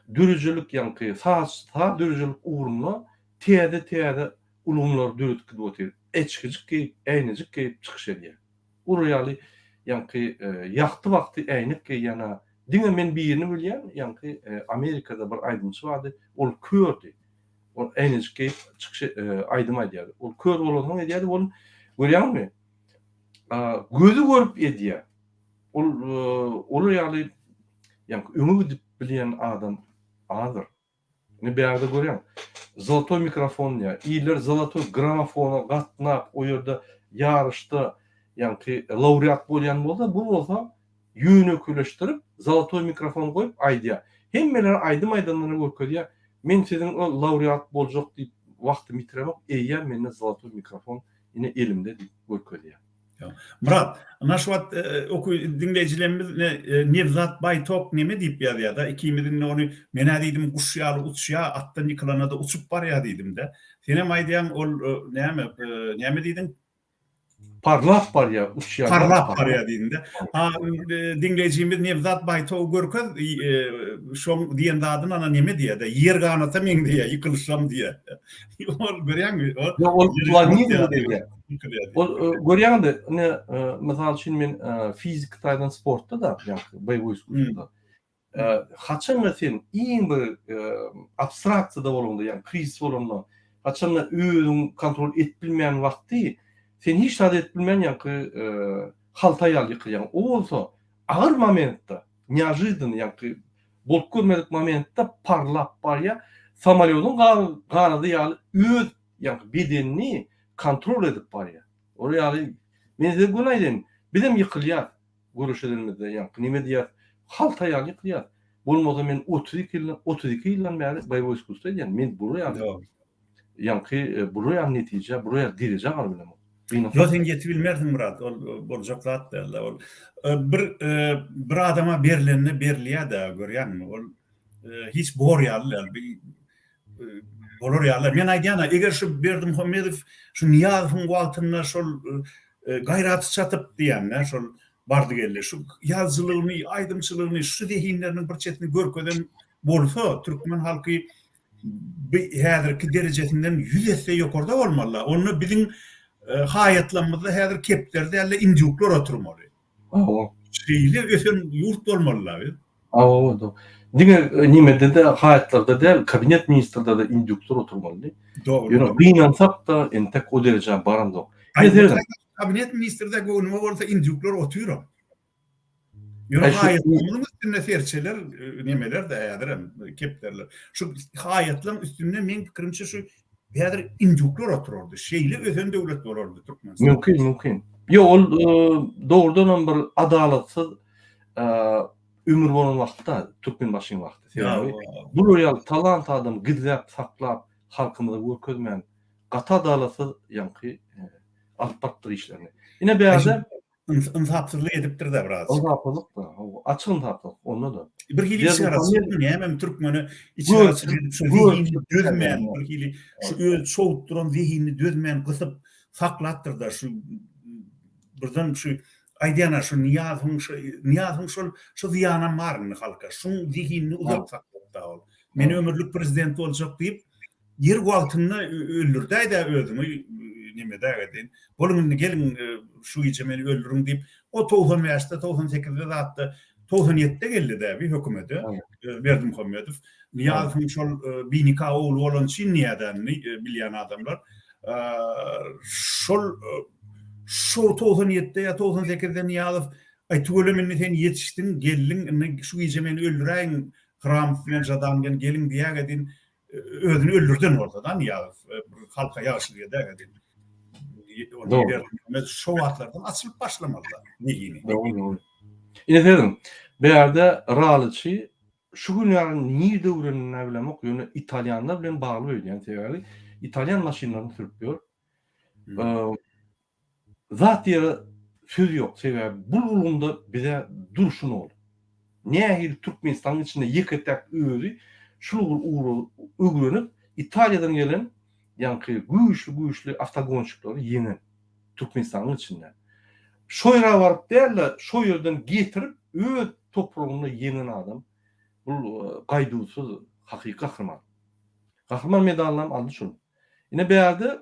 döredijilik ýaňky saz, saz döredijilik ugrunda täze-täze ulgamlary döredip gidip otyr. Eçgijik geýip, äýnejik geýip çykyş edýär. Olar ýaly ýaňky ýagty wagty äýnek geýýän-ä diňe men birini bilýän, ýaňky Amerikada bir aýdymçy bardy, ol kördi. Ol äýnejik geýip çykyş aýdym aýdýardy. Ol kör bolansoň edýärdi, ol görýäňmi, gözi görüp edýär. Ol olar ýaly ýaňky öňe gidip bilýän adam azdyr. Indi bärde görýäň, zolotoý mikrofon diýýär. Iller zolotoý gramofona gatnap, o ýerde ýaryşda ýaňky laureat bolýan bolsa, bu bolsa ýönekeýleşdirip, zolotoý mikrofon goýup aýdýar. Hemmeler aýdym aýdanlaryny görkezýär. Men siziň o laureat boljak diýip wagtymy ýitiremok, eýýäm mende zolotoý mikrofon ine elimde diýip görkezýär.
Myrat, ynha şu wagt oky diňleýjilerimiz ne Newzat Baýtok neme diýip ýazýada, ikimiz indi ony menä diýdim guş ýaly uçýa, atdan ýykylanada uçup barýa diýdimdä. Senem aýdýaň ol näme, näme diýdiň?
Parlap barýa, uçýa.
Parlap barýa diýdiňdä. A diňleýjimiz Newzat Baýtogy görkez, şoň diýen zadyny ana neme diýýä-de, ýer ganata meňzeýä ýykylyşam diýýä. Ol görýäňmi?
Ýok, ol planizm diýýär. Ol görýäňmi, ine, mysal üçin men fiziki taýdan sportda-da, ýagny boýewoý iskusstwoda. Haçanda sen iň bir abstraksiýada bolanda, ýagny krizis bolanda, haçanda özüň kontrol edip bilmeýän wagty, sen hiç zat edip bilmän, ýagny halta ýaly ýykylýaň. O bolsa agyr momentde, neožidany, ýagny bolup görmedik momentde parlap barýar, samolýodyň ganady ýaly öz ýagny bedenini kontrol edip barýar. Ol ýaly men size göni aýdaýyn, bizem ýykylýas göreş edenimizde ýaňky neme diýýäs, halta ýaly ýykylýas. Bolmasa men 32 ýyldan 32 ýyldan bäri boýewoý iskusstwo edýän, men bular ýaly ýaňky bular ýaly netijä, bular ýaly derejä galyp bilemok.
Ýok sen ýetip bilmersiň Myrat, ol boljak zat däl-de ol. Bir bir adama berlende berilýär-dä görýäňmi, ol hiç bor ýaly däl. Bolar ýaly. Men aýdýan-a, eger şu Berdimuhamedow şu Nyýazowyň wagtynda şol gaýraty çatyp diýýän-dä, şol bardy-geldi, şu ýazyjylygyny, aýdymçylygyny, şu zehinleriniň bir çetini görkezen bolsa, türkmen halky bu häzirki derejesinden ýüz esse ýokarda bolmaly-da. Onda biziň haýatlarymyzda häzir kepderi däl-de, indýuklar oturmaly.
Hawa.
Şeýle ösen ýurt bolmaly-da biz.
Hawa, dogry. Diňe nimede-de, haýatlarda däl, kabinet ministrlerde-de indýuklar oturmalydy.
Dogry.
Ýöne gynansak-da, entek o derejä baramzok.
Kabinet ministrde göwnüme bolsa indýuklar otyram. Ýöne haýatlaryň üstünde serçeler, nemeler-de häzirem kepderiler. Şu haýatlaryň üstünde meň pikirimçe şu häzir indýuklar oturardy. Şeýle ösen döwlet bolardy Türkmenistan.
Mümkin, mümkin. Ýok, ol dogrudanam bir adalatsyz ömür bolan wagtda, Türkmenbaşyň wagty. Sebäbi bular ýaly talant adamy gizläp saklap, halkymyza görkezmän, gaty adalatsyz ýaňky alyp barypdyr işlerini. Ine bärde
Ynsapsyzlyk edipdir-dä biraz.
Ynsapsyzlyk-da, hawa, açyk ynsapsyzlyk onda-da.
Bir hili içgaraçylykmy nämemi türkmene içgaraçylyk edip şu zehinini dözmän bir hili şu öz çowup duran zehinini dözmän gysyp saklapdyr-da şu birden şu aýdýan-a şu Nyýazowyň şu Nyýazowyň şol şu zyýanam bar indi halka şuň zehinini uzak saklapda ol. Men ömürlik prezident boljak diýip Ýer wagtynda öldürdäýdä özüňi nemedäge deýin. Boluň indi geliň şu gije meni öldüriň diýip, o 95-de, 98-de zatda, 97-de geldi-dä bi hökümete Berdimuhamedow. Nyýazowyň şol binika ogly bolan üçin niýädänini bilýän adamlar. Şol şo 97-de ýa 98-de Nyýazow, Aý tüweleme indi sen ýetişdiň, geldiň, indi şu gije meni öldüräýiň, Hramow bilen Žadan bilen geliň diýäge deýin. Özüni öldürden bolsa da Nyýazow bir halka ýagşylyk edäge diýip. Ony şo wagtlardan açylyp başlamaly da nehini.
Dogry dogry. Ine serediň. Bärde ralyçy şu hünärini nirde öwrenenini bilemok, ýöne italýanlar bilen bagly öýdýän sebäbi italýan maşynlaryny sürüp ýör. Zat diýere söz ýok, sebäbi bul ulgamda bize durşy nol. Nähili Türkmenistanyň içinde ýeke-täk özi şul ugry öwrenip Italiýadan gelen ýaňky güýçli-güýçli awtogonşiklary ýeňen Türkmenistanyň içinde. Şo ýere baryp däl-de şo ýerden getirip öz topragynda ýeňen adam bul gaýduwsyz hakyky gahryman. Gahryman medalynam aldy şul. Ine bärde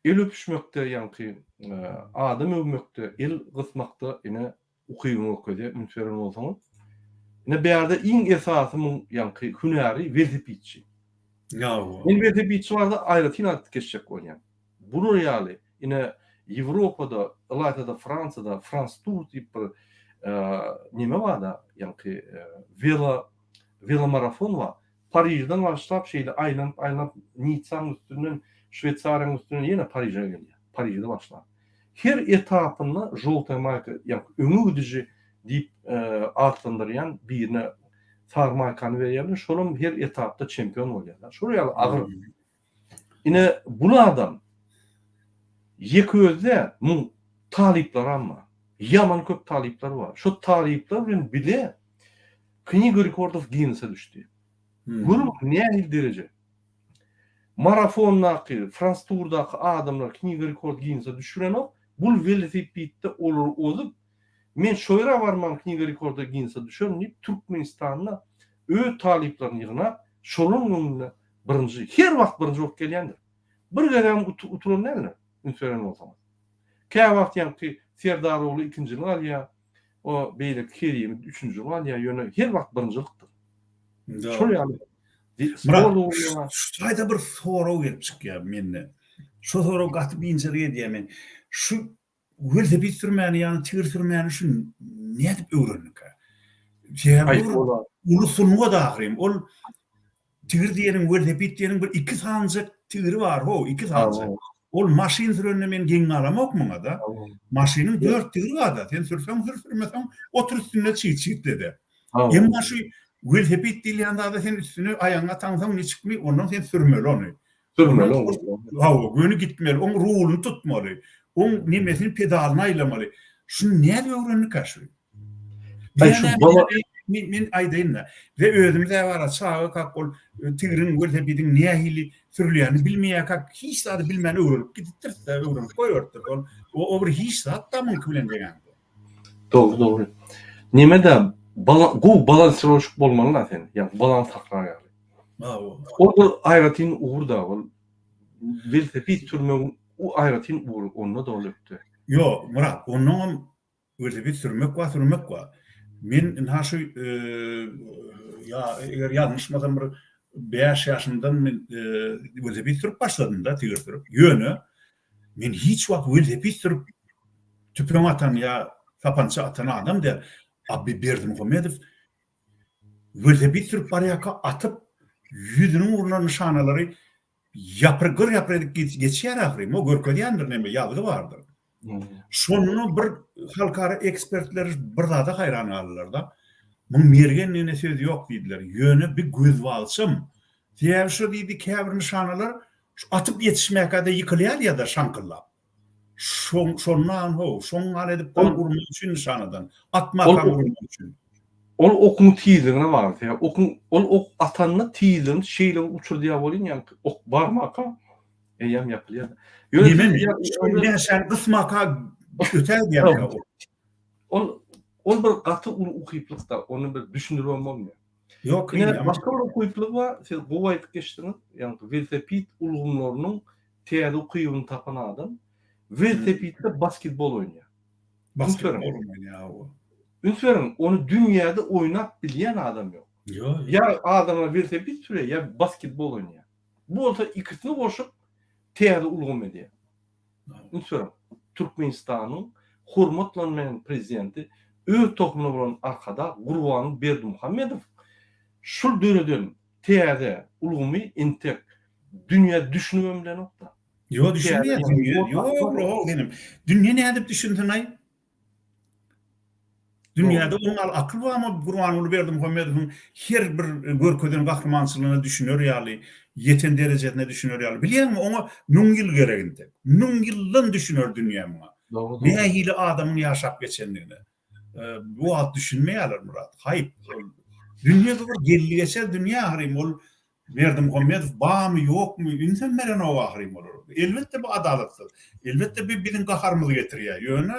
El öpüşmekde ýaňky adam öwmekde, el gysmakda ine ukybyňy görkezýär, üns beren bolsaňyz. Ine bärde iň esasy muň ýaňky hünäri welosipedçi. Men welosipedçi barada aýratyn aýdyp geçjek bolýan. Bular ýaly ine Ýewropada, ylaýta-da Fransiýada Frans Tur diýip bir neme bar-da, ýaňky welo welomarafon bar. Parižden başlap şeýle aýlanyp-aýlanyp Nitsanyň üstünden, Şweýsariýanyň üstünden ýene Pariže gelýär. Parižde başlap. Her etapynda žoltaýa maýka, ýagny öňe gidiji diýip atlandyrýan birine sary maýkany berýärler, şolam her etapda çempion bolýarlar. Şol ýaly agyr. Ine bul adam ýeke özi däl, muň talyplaram bar. Ýaman köp talyplary bar. Şo talyplar bilen bile Kniga rekordow Ginnese düşdi. Görüň nähili dereje. Marafondaky, Frans Turdaky adamlar Kniga rekord Ginnese düşürenok, bul welosipedde olary ozup, men şo ýere barman Kniga rekorda Ginnese düşerin diýip Türkmenistanda öz talyplaryny ýygnap, şolaryň öňünde birinji, her wagt birinji bolup gelýändir. Bir gezegem utulan däldir, üns beren bolsaňyz. Käwagt ýaňky Serdarogly ikinjilik alýar, O beýleki Kerimi üçünji alýar, ýöne her wagt birinjilikdir. Şol ýaly.
Myrat, şu taýda bir sorag gelip çykýar mende. Şu sorag gaty biynjalyk edýär meni. Şu welosiped sürmäni, ýagny tigir sürmäni şu nädip öwrendikä? Sebäbi bu uly sungat ahyryn. Ol Tigir diýeniň, welosiped diýeniň bir iki sanyjak tigiri bar how, iki sanyjak. Ol maşyn sürende men geň galamok muňa-da. Maşynyň dört tigiri bar-da, sen sürseň sür, sürmeseň otur üstünde çyt-çytlede. Emma şu welosiped diýilýän zada sen üstüne aýagyňy ataňsoň niçikmi, ondan sen sürmeli ony.
Sürmeli ony.
Hawa, göni gitmeli, oň ruluny tutmaly, oň nemesini pedalyny aýlamaly. Şuny nädip öwrendikä şu? Men men aýdaýyn-da. Bize özümiz-ä bar-a çagakak ol tigriň, welosipediň nähili sürülýänini bilmeýärkäk hiç zady bilmän öwrenip gidipdiris-de, öwrenip goýberipdiris. Ol o bir hiç zat-da muňky bilen deňäňde.
Dogry dogry. Neme-de gowy balansiroşik bolmaly-da sen. Ýagny balans saklar ýaly.
Hawa.
Ol bir aýratyn ugur-da ol. Welosiped sürmegiň aýratyn ugry onda-da ol ökde.
Ýok, Myrat, onnoňam welosiped sürmek bar, sürmek bar. Men ynha şu ýa eger ýalňyşmasam bir bäş ýaşymdan men welosiped sürüp başladym-da, tigir sürüp. Ýöne men hiç wagt welosiped sürüp tüpeň atan ýa sapança atan adam däl. A Berdimuhamedow Welosiped sürüp barýarka atyp, ýüzüniň ugruna nyşanalary ýapyr gyr ýapyr edip geçýär ahyryn. O görkezýändir neme ýazgy bardyr. Şonda bir halkara ekspertler bir zada haýran galdylar-da. Muň mergendigine söz ýok diýdiler. Ýöne bir gözbagçam. Sebäbi şo diýdi käbir nyşanalar şu atyp ýetişmäkä-de ýykylýar ýa-da şaňkyldap. Şoň şondan how, şoň gal edip dagy urmak üçin nyşanadan, atmakaň urmak üçin.
Ol okuň tizligine bagly. Sebäbi okuň ol ok atanda tizligini şeýle bir uçurdýar welin, ýaňky ok barmaka eýýäm ýapylýar.
Ýöne siz mäşäni gysmaka ötägidýär ok.
Ol ol bir gaty uly ukyplyk-da, ony bir düşündiribem bolmaýar.
Ýok,
Ine, başga bir ukyplygy bar, siz gowy aýdyp geçdiňiz, ýaňky welosiped ulgamlarynyň Täze ukybyny tapan adam welosipedde basketbol oýnaýar.
Basketbol oýnaýar, hawa.
Üns beriň, ony dünýäde oýnap bilýän adam ýok.
Ýok.
Ýa adamlar welosiped sürýär, ýa basketbol oýnaýar. Bu bolsa ikisini goşup täze ulgam edýär. Üns beriň, Türkmenistanyň hormatlanmaýan prezidenti öz tohumyna bolan Arkadag Gurbanguly Berdimuhamedow şul döreden täze ulgamy entek Dünýä düşünibem bilenok-da.
Ýok, düşünmeýär dünýä. Ýok, ýok, inim. Dünýä nädip düşünsin-aý? Dünýäde oň ýaly akyl barmy Gurbanguly Berdimuhamedowyň her bir görkezen gahrymançylygyna düşüner ýaly, ýeten derejesine düşüner ýaly. Bilýäňmi, oňa müň ýyl gerek entek. Müň ýyldan düşüner dünýä muňa. Nähili adamyň ýaşap geçendigine. Bu wagt düşünmeýärler Myrat. Haýp. Dünýe bu bir geldi-geçer dünýä ahyryn. Ol Berdimuhamedow barmy ýokmy ünsem berenok ahyryn olar. Elbetde bu adalatsyz. Elbetde bu biziň gaharymyzy getirýär. Ýöne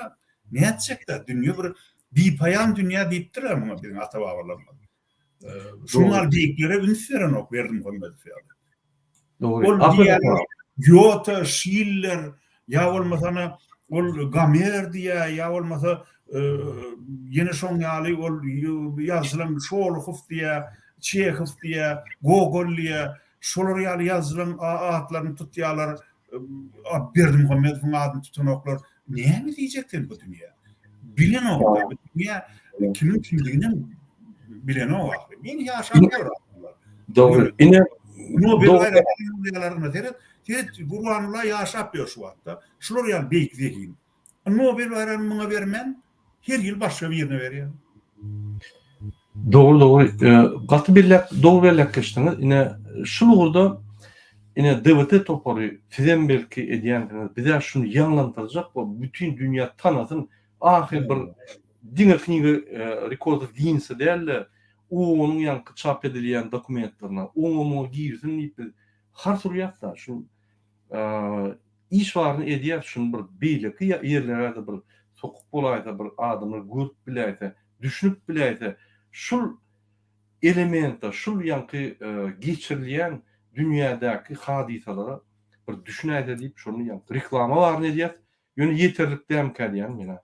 nätjekdä dünýe bir bipaýan dünýä diýipdirler muňa biziň ata-babalarymyz. Şunuň ýaly beýiklere üns berenok Berdimuhamedow ýaly.
Dogry.
Ol diýýär Gýote, Şiller ýa bolmasana ol Gomer diýýär ýa bolmasa ýene şoň ýaly ol ýazyjylaryň Şolohow diýýär, Çehow diýýär, Gogol diýýär. Şolar ýaly ýazyjylaryň atlaryny tutýarlar. Berdimuhamedowyň adyny tutanoklar. Näme diýjek sen bu dünýä? Bilenok. Bu dünýä kimiň kimdiginem bilenok ahyry. Men ýaşap ýör adamlar.
Dogry. Ine
Nobel baýragyny seret, seret Gurbanguly ýaşap ýör şu wagtda. Şular ýaly beýik zehin. Nobel baýragyny muňa bermän, her ýyl başga birine berýär.
Dogry dogry. Gaty belläp, dogry belläp geçdiňiz. Ine şul ugurda ine DWT topary sizem belki edýänsiňiz. Bizä şuny ýaňlandyrjak bolup bütin dünýä tanasyn. Ahyr bir diňe kniga rekordow Ginnese däl-de, OON-yň ýaňky çap edilýän dokumentlerine, oňa muňa girsin diýip biz hars urýas-da. Şu iş baryny edýäs, şuny bir beýleki ýerlere-de bir sokup bolaýsa, bir adamlar görüp biläýse, düşünip biläýse, şul elemente, şul ýaňky geçirilýän dünýädäki hadysalara bir düşünäýse diýip, şony ýaňky reklama baryny edýäs, ýöne ýeterlik dämkä diýýän men-ä.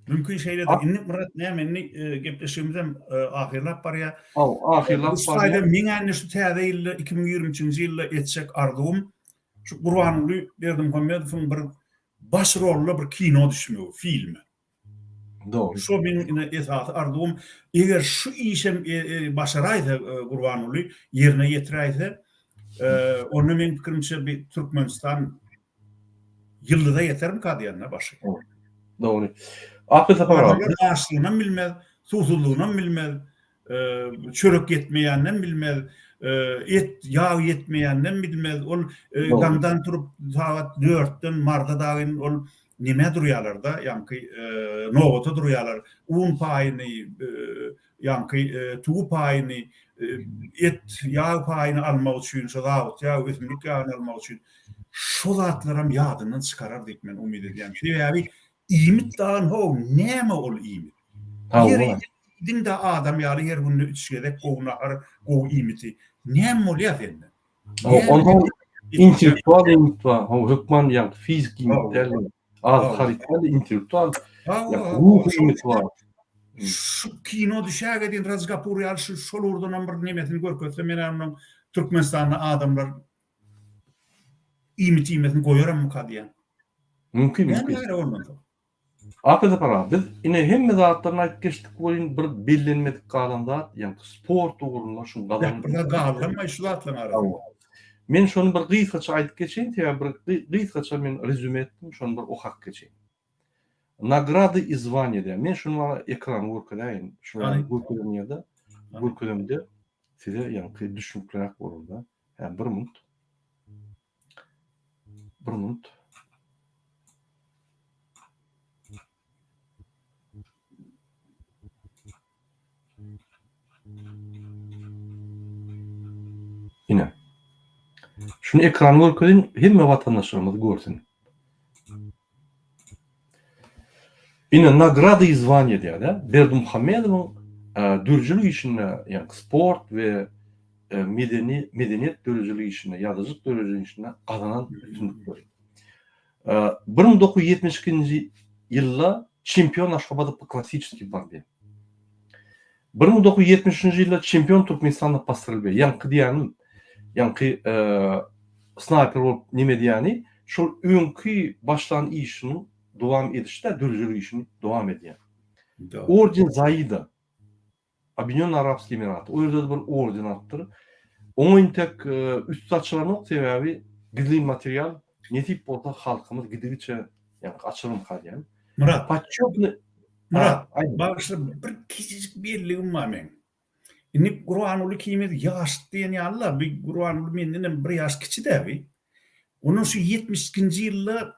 Mümkin şeýledir. Indi Myrat näme indi gepleşigimizem ahyrlap barýar.
Haw, ahyrlap barýar.
Meň indi şu täze ýylda 2023-nji ýylda etjek arzuwym şu Gurbanguly Berdimuhamedowyň bir baş rolda bir kino düşmegi, filme.
Dogry.
Şo meniň ine esasy arzuwym. Eger şu işem başaraýsa Gurbanguly, ýerine ýetiräýse, onda meň pikirimçe bir Türkmenistan Ýyldyza ýetermika diýende başy.
Dogry. Aky Sapar aga.
Adamlar açlygynam bilmez, suwsuzlygynam bilmez, çörek ýetmeýäninem bilmez, et, ýag ýetmeýäninem bilmez. Ol daňdan turup sagat dörtden Marda dagyn ol. Nämä durýarlar-da, ýaňky nobata durýarlar. Un paýyny, ýaňky tüwi paýyny, et, ýag paýyny almak üçin, şo zawod ýag, ösümlik ýagyny almak üçin. Şo zatlaram ýadyndan çykarar diýip men umyt edýän. Sebäbi iýmit dagy how, näme ol iýmit? Ýeri iýdiň-de adam ýaly her günde üç gezek gowy nahar, gowy iýmiti. Näme bolýar sende?
Onsoň intellektual iýmit bar. Ho, hökman ýagny fiziki iýmit däl. Az haryt däl, intellektual, ruhy iýmit bar.
Şu kino düşägedin Raj Kapur ýaly şu şol ugurdanam bir nemesini görkezse men onuň Türkmenistanda adamlar iýmit iýmesini goýarammyka diýýän.
Mümkin, mümkin. Näme gerek ondan soň? Aka Sapar aga, biz ine hemme zatlaryny aýdyp geçdik welin bir bellenmedik galan zat, ýagny sport ugrunda şuň gazanan
Bir zat galdymy şu zatlaryň arasynda?
Men şony bir gysgaça aýdyp geçeýin, sebäbi bir gysgaça men rezýume etdim, şony bir okap geçeýin. Nagrady i zvaniýa diýýär. Men şuny maňa ekrany görkezäýin. Şuny görkezen ýerde, görkezemde size ýaňky düşnükliräk bolar-da. Hä, bir minut. Bir minut. Ine. Şuny ekrany görkezin, hemme watandaşlarymyz görsün. Ine, nagrada i zvaniýe diýýär-de. Berdimuhamedowyň döredijilik işinde, ýagny sport we medeni medeniýet döredijilik işinde, ýazyjylyk döredijilik işinde gazanan üstünlikleri. 1972-nji ýylda çempion Aşgabada po klassiçeskiý borbe. 1973-nji ýylda çempion Türkmenistanda po strelbe. Ýaňky diýýänim, ýaňky snaýper bolup neme diýýäni, şol öňki başlan işiniň dowam edişi-dä, döredijilik işini dowam edýär. Orden Zaida. Obýedinýonnyý Arabskiý Emiraty. O ýerde-de bir orden alypdyr. Oňa intek üsti açylanok, sebäbi gizlin material. Nesip bolsa halkymyz gidigiçe ýaňky açylymka diýýän.
Myrat. Podçetny Myrat, bagyşla bir kiçijik belligim bar meň. Indi Gurbanguly ikimiz ýaş diýen ýaly-la, bi Gurbanguly mendenem bir ýaş kiçi-dä bi. Ondan şu 72-nji ýylda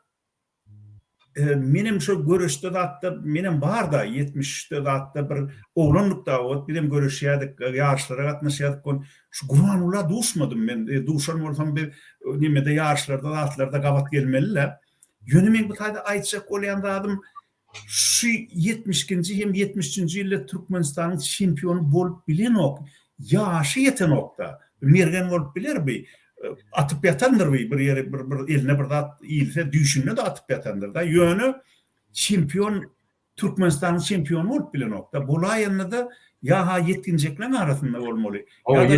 Menem şo göreşde zatda menem barda 73-de zatda bir oglanlyk da ot bizem göreşýärdik ýaryşlara gatnaşýardyk ol şu Gurbangulla duşmadym men duşan bolsam biz nemede ýaryşlarda zatlarda gabat gelmeli-le ýöne men bu taýda aýtjak bolýan zadym şu 72-nji hem 73-nji ýylda Türkmenistanyň çempiony bolup bilenok ýaşy ýetenokda mergen bolup biler bi Atyp ýatandyr bi bir ýeri bir bir eline bir zat ilse düýşünde-de atyp ýatandyr-da. Ýöne çempion Türkmenistanyň çempiony bolup bilenok-da. Bolaýanda-da ýa-ha ýetginjekleň arasynda bolmaly. Ýa-da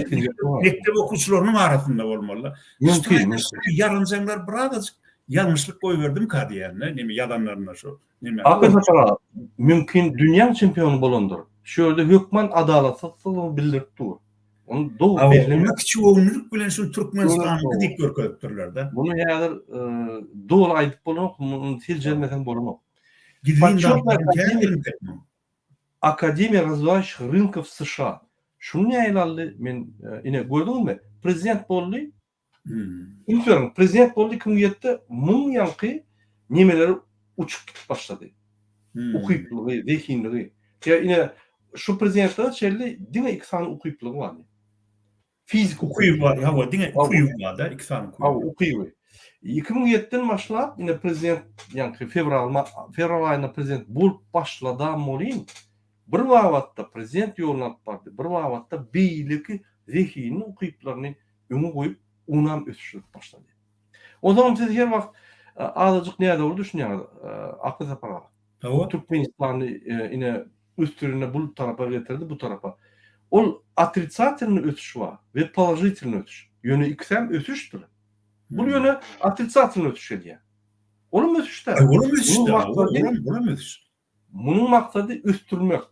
mekdep okuwçylarynyň arasynda bolmaly-da. Mümkin. Ýaranjaňlar birazajyk ýalňyşlyk goýberdimka diýýän-de, neme ýazanlarynda şu neme.
Akyl Sapar aga, mümkin dünýäň çempiony bolandyr. Şu ýerde hökman adalatsyzlygy bildirip dur.
Ony dogry bellemek. Ony kiçigöwünlilik bilen şuny Türkmenistanyňky diýip görkezipdirler-de.
Muny häzir doly aýdyp bolanok, muny seljermeseň bolanok.
Gizlin zatlaryň käbirini
muň. Akademiýa razwiwaýuşih rynkow США. Şuny nähili aldy? Men ine gördüňizmi? Prezident boldy, Üns beriň, prezident boldy 2007-de muň ýaňky nemeleri uçup gidip başlady. Ukyplygy, zehinligi. Ýa ine şu prezidentlere çenli diňe iki sany ukyplygy bardy.
Fiziki ukyby bar, hawa, diňe ukyby bar-da, iki sany
ukyby. Hawa, ukyby. 2007-den başlap, ine prezident ýaňky fewral fewral aýynda prezident bolup başladam welin, bir babatda prezident ýoluny alyp bardy, bir babatda beýleki zehinli ukyplaryny öňe goýup, onam ösüşdirip başlady. Onsoňam siz her wagt azajyk nädogry düşünýäňiz, Aky Sapar aga. Hawa. Türkmenistany ine ösdürende bu tarapa getirdi, bu tarapa. Ol otrisatilnyý ösüş bar we položitilnyý ösüş. Ýöne ikisem ösüşdir. Bul ýöne otrisatilnyý ösüş edýär. Olam ösüş däl.
Olam ösüş däl. Olam ösüş.
Munuň maksady ösdürmek.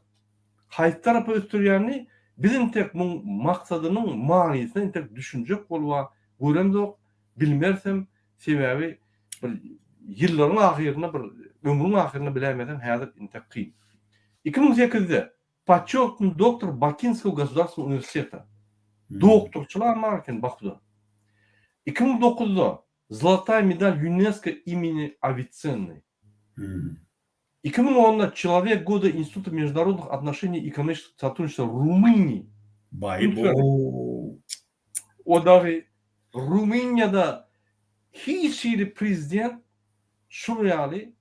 Haýsy tarapa ösdürýänini biz entek muň maksadynyň manysyna entek düşünjek boluba göremzok, bilmerisem, sebäbi bir ýyllaryň ahyrynda bir ömrüň ahyrynda biläýmeseň häzir entek kyn. 2008-de Poçetnyý doktor Bakinskogo gosudarstwennogo uniwersiteta. Doktorçylam bar eken Bakuda. 2009-da Zolotaya medal Ýunesko imeni Awitsenny. 2010-da Человек года Института международных отношений и экономического сотрудничества Rumyniýa.
Baý bo.
O dagy Rumyniýada hiç hili prezident şul ýaly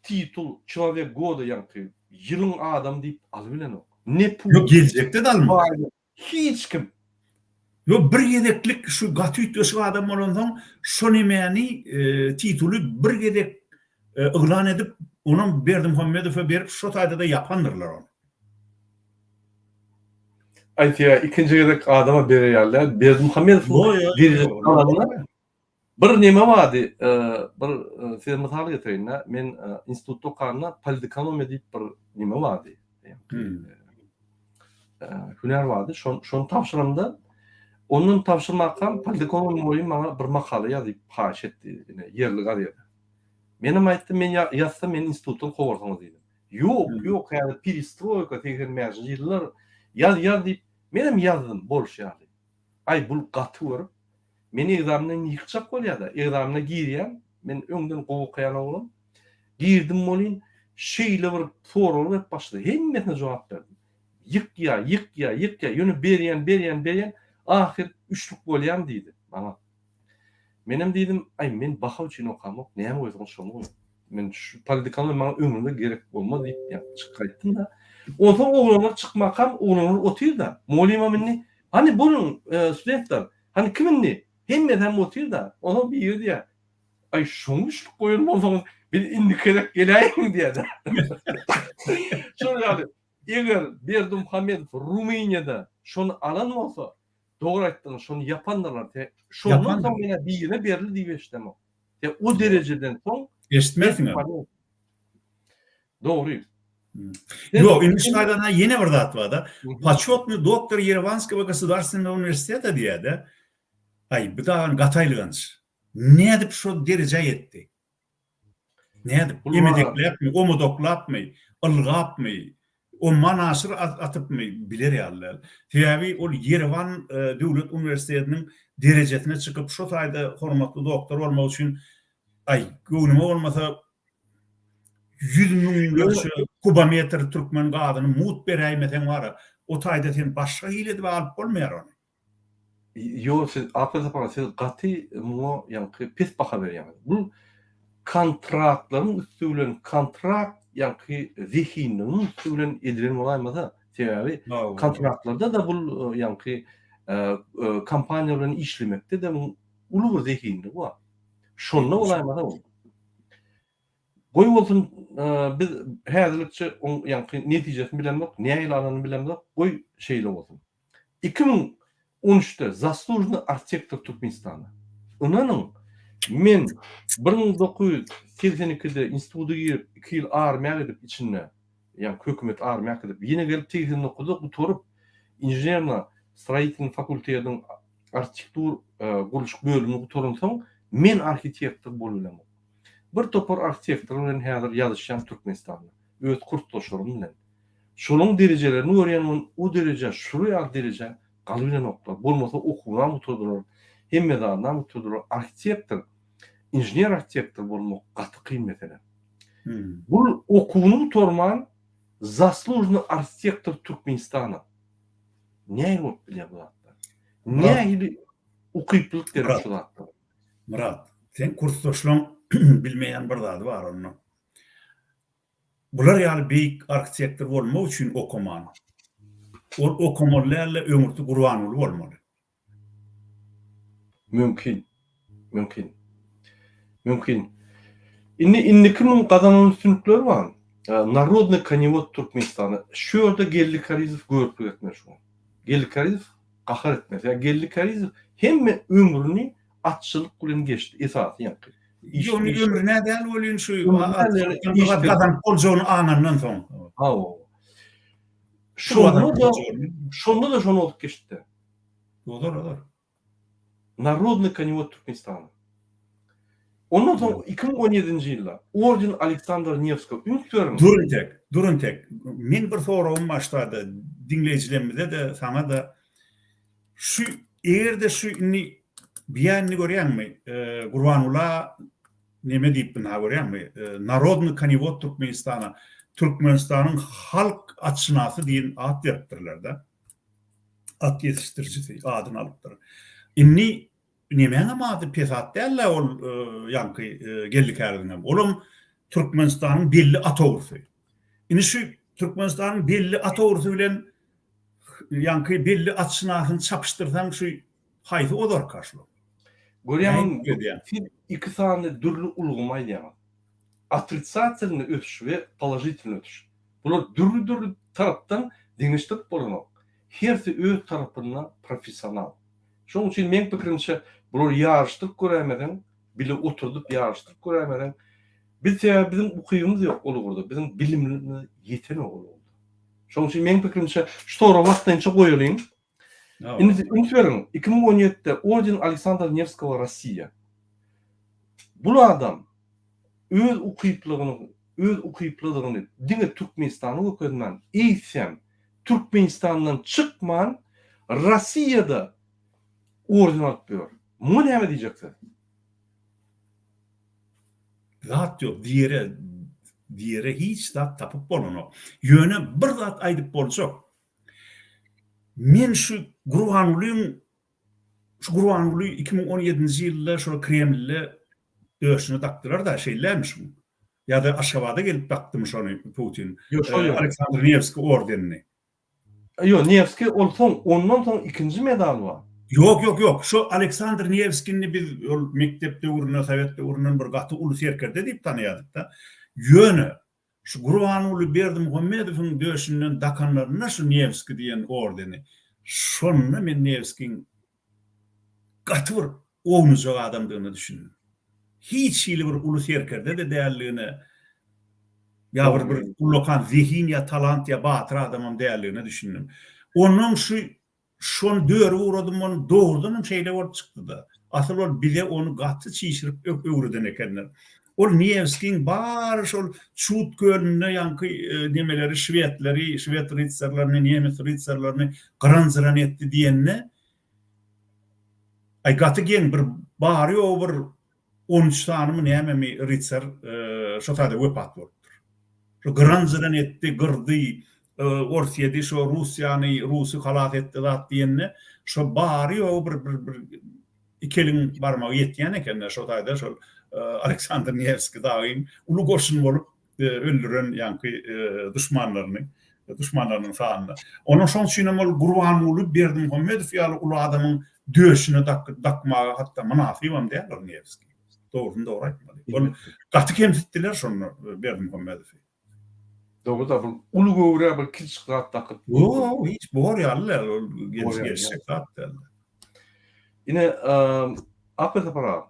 titul Человек goda ýaňky ýylyň adamy diýip alybilenok. Ne Putin.
Ýok geljekde-de almaz.
Hiç kim.
Ýok bir gezeklik şu gaty üýtgeşik adam bolansoň şo nemäni tituly bir gezek yglan edip onam Berdimuhamedowa berip şo taýda-da ýapandyrlar ony.
Aýtýa ikinji gezek adama berýärler däl Berdimuhamedowyň derejesini alanda bir neme bardy bir size mysal getireýin-dä men institutda okanda politekonomiýa diýip bir neme bardy hünär bardy şony tabşyramda ondan tabşyrmakam politekonomiýa mugallym maňa bir makala ýaz diýip haýyş etdi ine ýerli gazete menem aýtdym men ýazsam meni institutdan kowarsyňyz diýdim Ýok, ýok, häzir perestroýka, 85-nji ýyllar, ýaz, ýaz diýip, menem ýazdym bolşy ýaly. Aý, bul gaty görüp, meni ekzamenden ýykjak bolýa-da, ekzamene girýän, men öňden gowy okaýan oglan, girdim welin, şeýle bir soraglar berip başlady, hemmesine jogap berdim. Ýykýa, ýykýa, ýykýa, ýöne berýän, berýän, berýän, ahyr üçlük bolýan diýdi maňa. Menem diýdim, aý, men baha üçin okamok, näme goýsaňyz şony goýuň. Men şu politikany maňa ömrümde gerek bolmaz diýip, ýa çykyp gaýtdym-da. Onsoň oglanlar çykmakam, oglanlar otyr-da. Mugallymam indi, Hany boluň, studentler, hany kim indi? Hemmesem otyr-da. Onsoň biri diýýär, Aý, şoňa üçlük goýan bolsaňyz, biz indiki gezek geläýiň diýýär-de. Şol ýaly, eger Berdimuhamedow Rumyniýada şony alan bolsa, Dogry aýtdyňyz şony ýapandyrlar te şondan soň menä birine berildi diýip eşidemok. Te o derejeden soň
Eşitmersiňem.
Dogry.
Ýok, indi şu taýdan ýene bir zat barda. Poçetnyý doktor Ýerewanskogo gosudarstwennogo uniwersiteta diýýär-de. Aý, bu dagan gaty aýylganç. Nädip şo derejä ýetdi? Nädip? Emedekläpmi, omudoklapmy, ylgapmy, omman aşyr atypmy, biler ýaly däl. Sebäbi ol Ýerewan döwlet uniwersitetiniň derejesine çykyp, şo taýda hormatly doktor bolmak üçin, aý, göwnüme bolmasa, ýüz müňlerçe kubometr türkmen gazyny mugt beräýmeseň bar-a, o taýda sen başga hili edip alyp bolmaýar ony.
Ýok siz Apel Sapar siz gaty muňa ýaňky pes baha berýäňiz. Bu kontraktlaryň üsti bilen kontrakt ýaňky zehinligiň üsti bilen edilen bolaýmasa, sebäbi kontraktlarda-da bul ýaňky kompaniýa bilen işlemekde-de muň uly bir zehinligi bar. Şonda bolaýmasa bu. Goý bolsun biz häzirlikçe oň ýaňky netijesini bilemzok, nähili alanyny bilemzok, goý şeýle bolsun. 2013-de Zaslužnyý arhitektor Türkmenistana. Ynanyň, men 1982-de instituta girip, iki ýyl armiýa gidip içinde, ýagny hökümet armiýa äkidip, ýene gelip 89-da gutaryp, inženerno-stroitelnyý fakultetiň arhitektur gurluşyk bölümini gutaransoň, men arhitektor bolubilemok. Bir topar arhitektor bilen häzir ýazyşýan Türkmenistanda, öz kursdaşlarym bilen. Şolaň derejelerini görýän men o derejä şular ýaly derejä galybilenoklar. Bolmasa okuwynam gutardylar, hemme zadynam gutardylar. Arhitektor, inžener arhitektor bolmak gaty kyn mesele. Bul okuwyny gutarman zaslužnyý arhitektor Türkmenistana. Nähili bolup bilýär bu zatlar? Nähili ukyplylyk gerek şu zatlara?
Myrat, seň kursdaşlaň bilmeýän bir zady bar onda. Bular ýaly beýik arhitektor bolmak üçin okaman. Ol okamaly däl-de öňürti Gurbanguly bolmaly.
Mümkin. Mümkin. Mümkin. Indi indiki muň gazanan üstünlikleri bar. Narodnyý konewod Türkmenistana. Şu ýerde Geldi Kärizow göriplik etmeli şuňa. Geldi Kärizow gahar etmez. Ýa Geldi Kärizow hemme ömrüni atçylyk bilen geçdi esasy ýaňky.
Ýok, indi ömrüne däl welin şu gazanyp boljagyny aňandan soň.
Hawa. Şonda-da şonda-da şony ozup geçdi.
Ozar, ozar.
Narodnyý konewod Türkmenistana. Ondan soň 2017-nji ýylda Orden Aleksandra Newskow üns beriň.
Dur entek, dur entek. Meň bir soragym bar ştada diňleýjilerimize-de, saňa-da. Şu eger-de şu indi biýa indi görýäňmi, Gurbangula. neme diýip ynha görýäňmi? Narodnyý konewod Türkmenistana, Türkmenistanyň halk atşynasy diýen at beripdirler-de. At ýetişdirijisi adyny alypdyr. Indi nemäňem ady pes at däl-ä ol ýaňky Geldi Käriziňem. Olam Türkmenistanyň belli at ogrusy. Indi şu Türkmenistanyň belli at ogrusy bilen ýaňky belli atşynasyny çapyşdyrsaň şu haýsy ozarka şular?
Görýäňmi, siz iki sany dürli ulgamy aýdýaňyz. Otrisatilnyý ösüş we položitilnyý ösüş. Bular dürli-dürli tarapdan deňeşdirip bolanok. Hersi öz tarapynda professional. Şonuň üçin meň pikirimçe bulary ýaryşdyryp göräýmeseň, bile oturdyp ýaryşdyryp göräýmeseň, biz sebäbi biziň ukybymyz ýok ol ugurda, biziň bilimimiz ýetenok ol ugurda. Şonuň üçin meň pikirimçe şu soragy wagtlaýynça goýalyň. Indi üns beriň, 2017-de Orden Aleksandra Newskogo Rossiýa. Bul adam öz ukyplygyny, öz ukyplydygyny diňe Türkmenistana görkezmän, eýsem Türkmenistandan çykman Rossiýada orden alyp ýör. Muňa näme diýjek siz?
Zat ýok, diýere, diýere hiç zat tapyp bolanok. Ýöne bir zat aýdyp boljak. Men şu Gurbangulyň şu Gurbanguly 2017-nji ýylda şol Kremlde döşüne dakdylar-da, şeýlemi şuň? Ýa-da Aşgabada gelip dakdymy şony Putin?
Ýok, şol ýok.
Aleksandr Newski ordenini.
Ýok, Newski ol soň, ondan soň ikinji medal bar.
Ýok, ýok, ýok. Şo Aleksandr Newskini biz ol mekdep döwründe, sowet döwründen bir gaty uly serkerde diýip tanaýardyk-da. Ýöne şu Gurbanguly Berdimuhamedowyň döşünden dakanlarynda şu Newski diýen ordeni, şonda men Newskiň gaty bir ownujak adamdygyna düşündim. Hiç hili bir uly serkerde-de däldigine, ýa bir bir ullakan zehin ýa talant ýa batyr adamam däldigine düşündim. Onnoň şu şony dörüp ugradym, ony dogrudanam şeýle bolup çykdy-da. Asyl ol bize ony gaty çişirip öwreden ekenler. Ol Newskiň bary şol Çud kölünde ýaňky nemeleri şwedleri, şwed rytsarlaryny, nemes rytsarlaryny gyran-jyran etdi diýende, aý gaty geň bir bary-ýogy bir on üç sanymy nämemi rytsar şo taýda wepat bolupdyr. Şo gyran-jyran etdi, gyrdy, Orsýedi şo Russiýany, Rusy halas etdi zat diýende, şo bary-ýogy bir bir bir Iki eliň barmagy ýetýän eken-dä şo taýda şol Aleksandr Newskiý dagyň uly goşun bolup öldüren ýaňky duşmanlaryny, duşmanlarynyň sanyny. Onuň şoň üçinem ol Gurbanguly Berdimuhamedow ýaly uly adamyň döşüne dakmaga hatda mynasybam däl ol Newskiý. Dogrusyny dogry aýtmaly. Ol gaty kemsitdiler şonda Berdimuhamedowy.
Dogry-da bu uly göwrä bir kiçijik zat dakyp.
Ýok, hiç bor ýaly däl ol gelişjek zat däl.
Ine, Akberdi Sapar aga,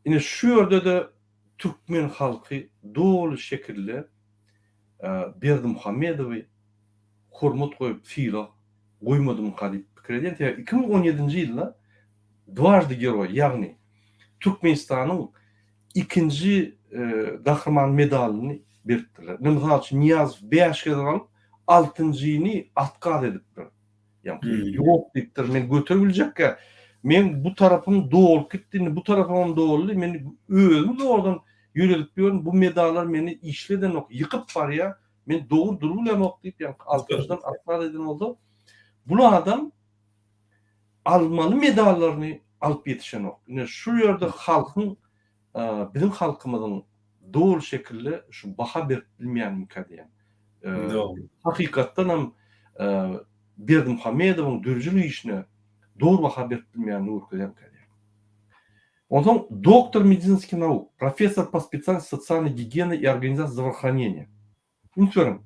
ine şu ýerde-de türkmen halky doly şekilde Berdimuhamedowy hormat goýup sylag goýmadymyka diýip pikir edýän. Sebäbi 2017-nji ýylda dwaždy geroý, ýagny Türkmenistanyň ikinji Gahryman medalyny beripdirler. Ine, mysal üçin, Nyýazow bäş gezek alyp, altynjyny otkaz edipdir. Ýagny, ýok diýipdir, men göterip biljekkä, meň bu tarapym dolup gitdi, indi bu tarapymam doldy, men özüm zordan ýöredip ýörün, bu medallar meni işledenok, ýykyp barýar, men dogry durup bilemok diýip, ýagny altynjydan otkaz eden bolsa, bul adam almaly medallaryny alyp ýetişenok. Ine şu ýerde halkyň biziň halkymyzyň doly şekilde şu baha berip bilmeýänmikä diýýän.
Dogry.
Hakykatdan hem Berdimuhamedowyň döredijilik işine dogry baha berip bilmeýänini görkezýärmikä diýýän. Onsoň doktor medisinskih nauk, professor po spesialnosti sosialnoý gigiýena i organizasiýa zdravoohraneniýa. Üns beriň,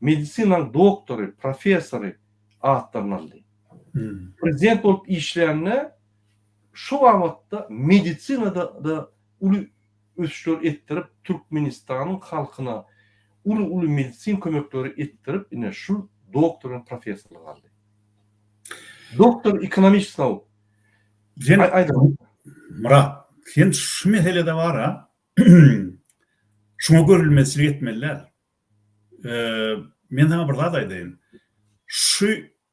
medisinanyň doktory, professory atlaryny aldy. Prezident bolup işlände şu babatda medisinada-da uly ösüşler etdirip, Türkmenistanyň halkyna uly-uly medisin kömekleri etdirip, ine şu doktor bilen professorlyk aldy. Doktor ekonomiçeskiý nauk.
Sen, Myrat, sen şu meselede bar-a, Şuňa görülmezçilik etmeli däl. Men saňa bir zat aýdaýyn. Şu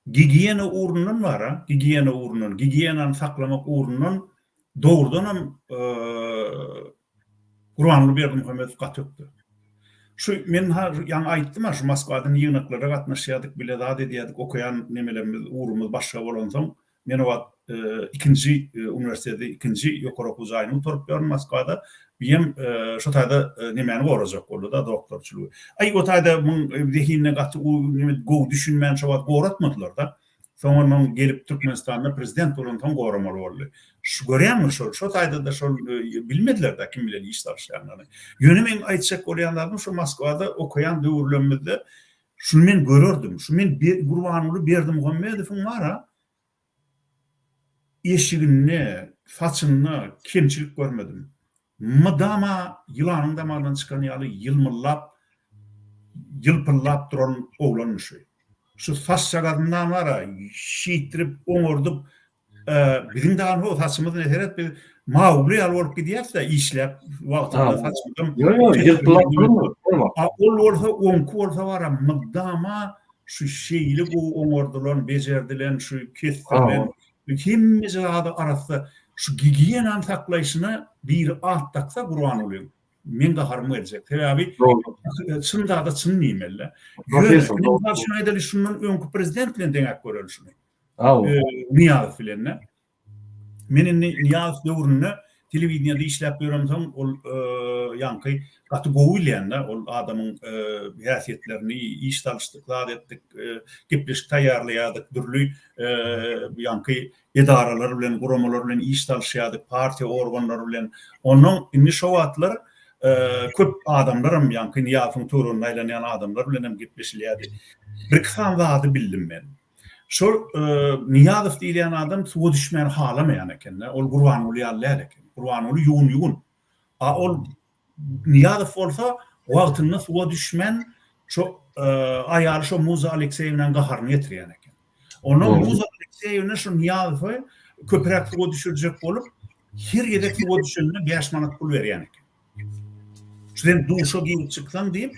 gigiýena ugrundan bar-a, gigiýena ugrundan, gigiýenany saklamak ugrundan dogrudanam. Gurbanguly Berdimuhamedow gaty ökde. Şu men ha ýaňy aýtdym-a şu Moskwadan ýygnaklara gatnaşýardyk, bile zat edýärdik, okaýan nemelerimiz, ugrumyz başga bolansoň, men o wagt ikinji uniwersiteti, ikinji ýokary okuw jaýyny gutaryp ýörün Moskwada. Biýem şo taýda nemäni gorajak boldy-da, doktorçylygy. Aý, o taýda muň zehinine gaty gowy düşünmän şo wagt goratmadylar-da. Soň onnoň gelip Türkmenistanda prezident bolansoň goramaly boldy. Şu görýäňmi şol şo taýda-da şol bilmediler-dä kim bilen iş salyşýanyny. Ýöne meň aýtjak bolýan zadym şu Moskwada okaýan döwürlerimizde şuny men görerdim. Şu men Gurbanguly Berdimuhamedowyň bar-a eşiginde, saçynda kemçilik görmedim. Mydama ýylanyň damagyndan çykan ýaly ýylmyllap, ýylpyldap duran oglandy şu. Şu saçjagazyndan bar-a, şeýtdirip, oňardyp, biziň dagy ho saçymyz ne seret, biz Maugli ýaly bolup gidýäs-de, işläp wagtynda saçymyzam.
Ýok, ýok, ýylpyldap durmur.
A ol bolsa, oňki bolsa bar-a, mydama şu şeýle gowy oňardylan, bejerdilen, şu kesdirilen, Hemme zady arassa şu gigiýenany saklaýşyna biri at daksa Gurbangulyň meň gaharym geljek. Sebäbi çyn zada çyn diýmeli. Ýöne mysal üçin aýdaly şundan öňki prezident bilen deňäp göreli şuny. Nyýazow bilen-de. Men indi Nyýazow döwründe telewideniýede işläp ýöremsoň ol ýaňky gaty gowy bilýän-de ol adamyň häsiýetlerini iş salyşdyk zat etdik gepleşik taýýarlaýardyk dürli ýaňky edaralar bilen guramalar bilen iş salyşýardyk partiýa organlary bilen onnoň indi şo wagtlar köp adamlaram ýaňky Nyýazowyň töwereginde aýlanýan adamlar bilen hem gepleşilýärdi birki sany zady bildim men. Şol Nyýazow diýilýän adam suwa düşmäni halamaýan eken-de. Ol Gurbanguly ýaly däl eken. Gurbanguly ýuwun-ýuwun. A ol Nyýazow bolsa wagtynda suwa düşmän şo aýaly şo Muza Alekseýewnäň gaharyny getirýän eken. Ondan Muza Alekseýewna şo Nyýazowy köpräk suwa düşürjek bolup, her gezek suwa düşende bäş manat pul berýän eken. Şu sen duşa girip çyksaň diýip,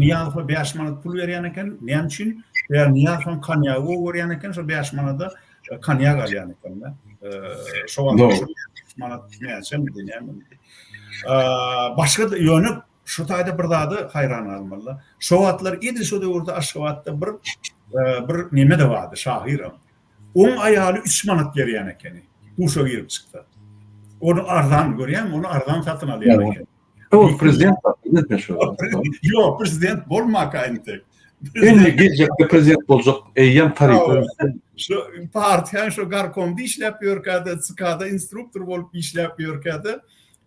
Nyýazowa 5 manat pul berýän eken. Näme üçin? Ýa Nyýazowyň konýagy gowy görýän eken, şo 5 manada konýak alýan eken-de. Şo wagt 5 manat näçemidi, nämemidi. Başga ýöne şu taýda bir zada haýran galmaly. Şo wagtlar edil şo döwürde Aşgabatda bir bir neme-de bardy, şahyram. Oň aýaly üç manat berýän ekeni, duşa girip çyksa. Ony arzan, görýäňmi, ony arzan satyn alýan eken.
Ol prezident bar, prezident meşhur.
Ýok, prezident bolmaka entek.
Indi geljekde prezident boljak, eýýäm taryplar.
Şu partiýanyň şu gorkomda işläp ýörkä-de, ÇK-da instruktor bolup işläp ýörkä-de,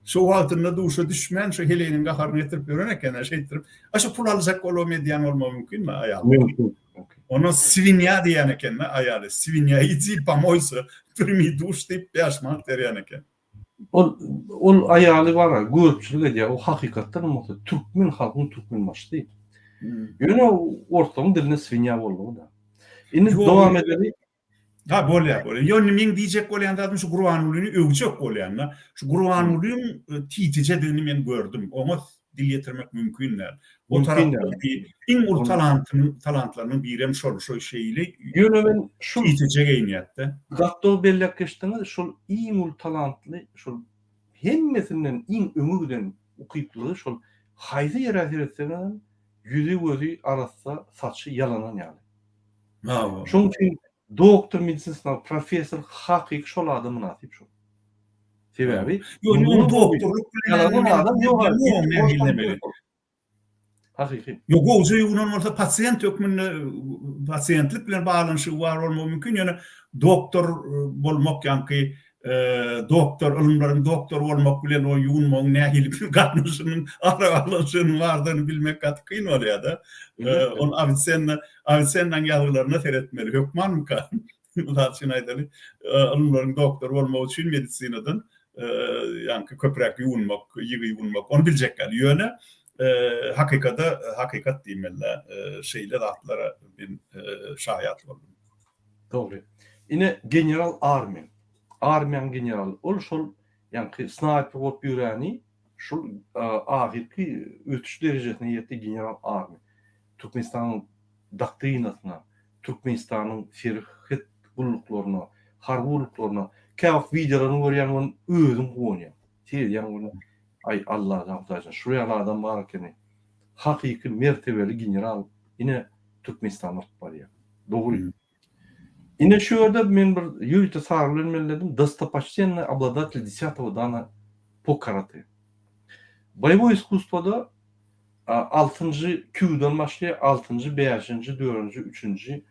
şu wagtynda duşa düşmän, şu heleýiniň gaharyny getirip ýören eken-ä, şeýtdirip. A şu pul aljak bolubam edýän bolmagy mümkinmi aýaly?
Mümkin.
Ona swinýa diýýän eken-de aýaly. Swinýa idi pomoýsa, primi duş diýip 5 manat berýän eken.
Ol ol aýaly bar-a, göripçilik edýär. O hakykatdan bolsa türkmen halkynyň türkmenbaşysy. Ýöne orslaryň dilinde swinýa boldugy-da. Indi dowam edeli.
Ha bolýar, bolýar. Ýöne meň diýjek bolýan zadym şu Gurbangulyny öwjek bolýan-da. Şu Gurbangulyň e, titijedigini men gördüm. Oňa dil ýetirmek mümkin däl. O tarapda iň uly talantynyň talantlarynyň birem şol, şo şeýle.
Ýöne men
şu titije geýinýär-de.
Gaty belläp geçdiňiz, şol iň uly talantly, şol hemmesinden iň öňe giden ukyplygy şol haýsy ýere seretseňizem ýüzi gözi arassa, saçy ýalanan ýaly. Şonuň üçin doktor medisinasyna professor hakyky şol adam mynasyp şol. Sebäbi
Ýok, doktorlyk
bilen adam ýok. Hakyky.
Ýok, gowja ýuwunan bolsa pasient hökmünde pasiýentlik bilen baglanyşygy bar bolmagy mümkin, ýöne doktor bolmak ýaňky doktor, ylymlaryň doktory bolmak bilen o ýuwunmagyň nähili bir gatnaşygynyň, arabaglanyşygynyň bardygyny bilmek gaty kyn bolýar-da. Ony Awisenna, Awisennaň ýazgylaryna seretmeli. Hökmanmyka? Mysal üçin aýdaly, ylymlaryň doktory bolmak üçin medisinadan ýaňky köpräk ýuwunmak, ýygy ýuwunmak, ony biljek ýaly. Ýöne hakykada hakykat diýmeli-dä, şeýle zatlara men şaýat boldum.
Dogry. Ine general armiýa. Armiýaň generaly. Ol şol ýaňky snaýper bolup ýöräni şol ahyrky ösüş derejesine ýetdi general armiýa. Türkmenistanyň doktrinasyna, Türkmenistanyň serhet gulluklaryna, harby gulluklaryna käwagt wideolaryny görýän welin özüň guwanýaň. Seredýäň welin. Aý, Allajan, Hudaýjan, şular ýaly adam bar ekeni. Hakyky mertebeli general ine Türkmenistany alyp barýar. Dogry. Ine şu ýerde men bir ýörite sary bilen belledim, Dostopoçtennyý obladatelь desýatogo dana po karate. Boýewoý iskusstwoda altynjy kýudan başlaýar, altynjy, bäşinji, dördünji, üçünji,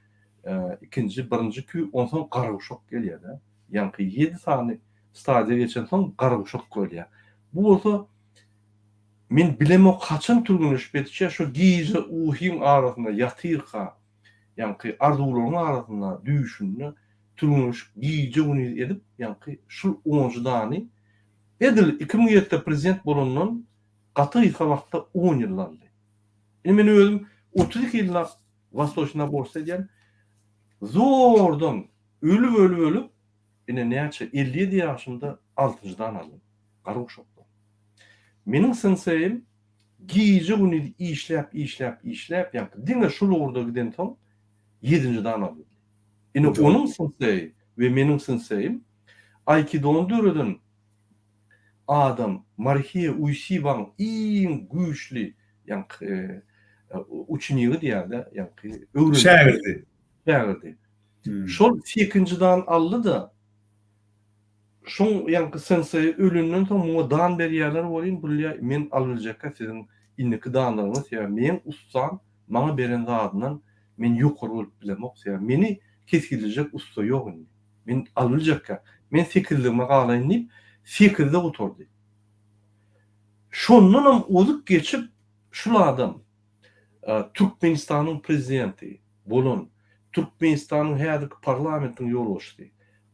ikinji, birinji kýu, onsoň garaguşak gelýär-de. Ýaňky ýedi sany stadiýa geçensoň garaguşak bolýar. Bu bolsa men bilemok haçan türgenleşip ýetişýär, şo gije uhyň arasynda ýatyrka, ýaňky arzuwlaryň arasynda düýşünde türgenleşip gije-gündiz edip, ýaňky şul onjy dany edil 2007-de prezident bolandan gaty gysga wagtda on ýylda aldy. Indi men özüm 32 ýyllap Wastoçnyý naborstwo edýän. Zordan ölüp-ölüp-ölüp ine näçe 57 ýaşymda altynjydan aldym. Garaguşakdan. Meniň senseýim gije-gündiz işläp, işläp, işläp, ýaňky diňe şul ugurda gidensoň ýedinjidan aldy. Ine onuň senseýi we meniň senseýim aýkidony döreden adam Marhiýa Uýsibaň iň güýçli ýaňky uçenigi diýýär-de, ýaňky öwrenijisi.
Şägirdi.
Şägirdi. Şol sekinji dan aldy-da, şoň ýaňky senseýi ölenden soň muňa dan berýärler welin, bilýär, men alybiljekkä siziň indiki danlaryňyz, sebäbi meň ussam maňa beren zadyndan men ýokary bolup bilemok, sebäbi meni kesgitlejek ussa ýok indi. Men alybiljekkä, men sekizligime galaýyn diýip, sekizde gutardy. Şondanam ozup geçip, şul adam Türkmenistanyň prezidenti bolan, Türkmenistanyň häzirki parlamentiniň ýolbaşçysy,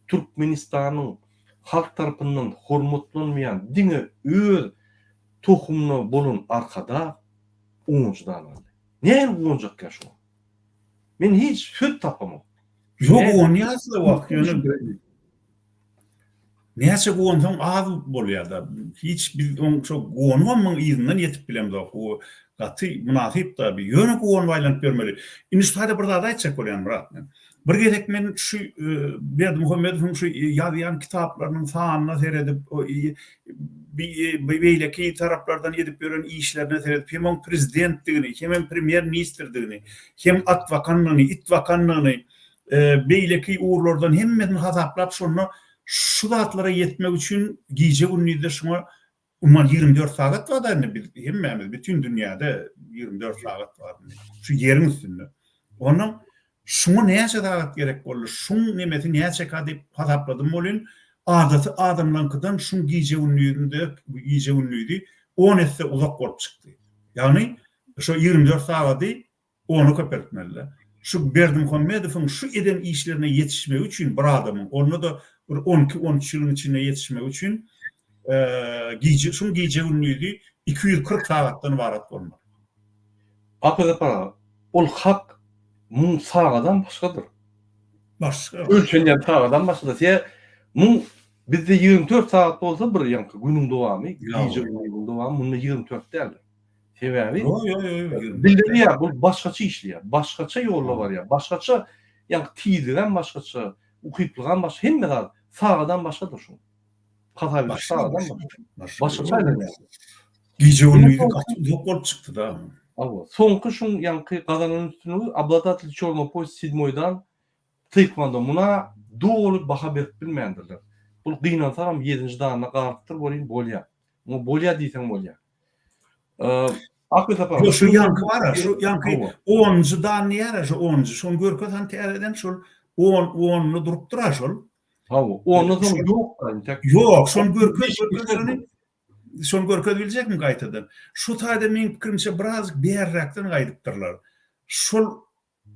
Türkmenistanyň halk tarapyndan hormatlanmaýan diňe öz tohumyna bolan Arkadag onunjy dan aldy. Nähili guwanjakka şuňa? Men hiç söz tapamok.
Ýok guwanýas-da wah ýöne näçe guwansaň az bolýar-da. Hiç biz oň şo guwanybam muň yzyndan ýetip bilemzok. Bu gaty mynasyp-da bi. Ýöne guwanyp aýlanyp ýörmeli. Indi şu taýda bir zady aýtjak bolýan Myrat men. Bir gezek men şu Berdimuhamedowyň şu ýazýan kitaplarynyň sanyna seredip, beýleki taraplardan edip ýören işlerine seredip, hem oň prezidentdigini, hemem premýer-ministrdigini, hem at bakandygyny, it bakandygyny, beýleki ugurlardan hemmesini hasaplap, şonda şu zatlara ýetmek üçin gije-gündizde şuňa Umuman 24 sagat bar-da indi biz hemmämiz bütin dünýäde 24 sagat bar indi şu ýeriň üstünde. Ondan şuňa näçe sagat gerek boldy, şuň nemesi näçeka diýip hasapladym welin, adaty adamlaňkydan şuň gije-gündizinde gije-gündizi on esse uzak bolup çykdy. Ýagny şo 24 sagady Ony köpeltmeli-dä. Şu Berdimuhamedowyň şu eden işlerine ýetişmegi üçin bir adamyň, onda-da bir on iki, on üç ýylyň içinde ýetişmegi üçin gije, şuň gije-gündizi 240 sagatdan ybarat bolmaly.
Apy Sapar aga, ol hak muň sagadam başgadyr.
Başga.
Ölçenýän sagadam başgadyr. Sebäbi muň bizde 24 sagat bolsa bir ýaňky günüň dowamy, gije-gündiziň dowamy munda 24 däldir. Sebäbi bildirýär, bu başgaça işleýär, başgaça ýolda barýar, başgaça, ýagny tizligem başgaça, ukyplygam başga, hemme zat sagadam başgadyr şuň. Hasap ediş sagadam başga. Başgaça aýlanýar.
Gije-gündizi gaty uzak bolup çykdy-da.
Hawa, soňky şuň ýaňky gazanan üstünligi obladatelь çornogo poýas sedmoýdan taekwondo muna doly baha berip bilmändirler. Bul gynansagam ýedinji danda galypdyr welin bolýar. Muňa bolýar diýseň bolýar. Akly sapar.
Ýok, şu ýaňky bar-a, şu ýaňky onunjy dan diýýär-ä, şu onunjy. Şony görkez hany täzeden, şol on, onunda durupdyr-a şol.
Hawa, ondan soň ýok-da
entek. Ýok, şony görkez, görkez şony. Şony görkez biljekmi gaýtadan? Şu taýda meň pikirimçe birazjyk bärräkden gaýdypdyrlar. Şol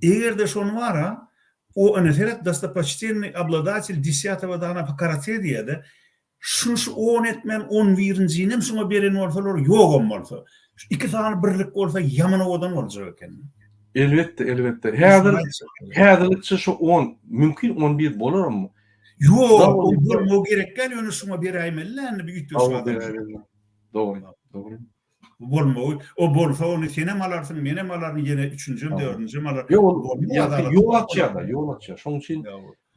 Eger-de şony bar-a, o ine seret dostopoçtennyý obladatelь desýatogo dana po karate diýýär-de, şuny şu on etmän on birinjinem şuňa beren bolsalar, ýogam bolsa, şu iki sany birlik bolsa ýaman owadan boljak eken.
Elbetde, elbetde. Häzir, häzirlikçe şu on, mümkin on bir bolaram.
Ýok, o bolmagy gerek däl, ýöne şuňa beräýmeli-dä indi bir üýtgeşik
adam. Dogry, dogry.
Bolmagy, o bolsa ony senem alarsyň, menem alaryn, ýene üçünjem, dördünjem alar.
Ýok, ol ýol açýar-da, ýol açýar. Şonuň üçin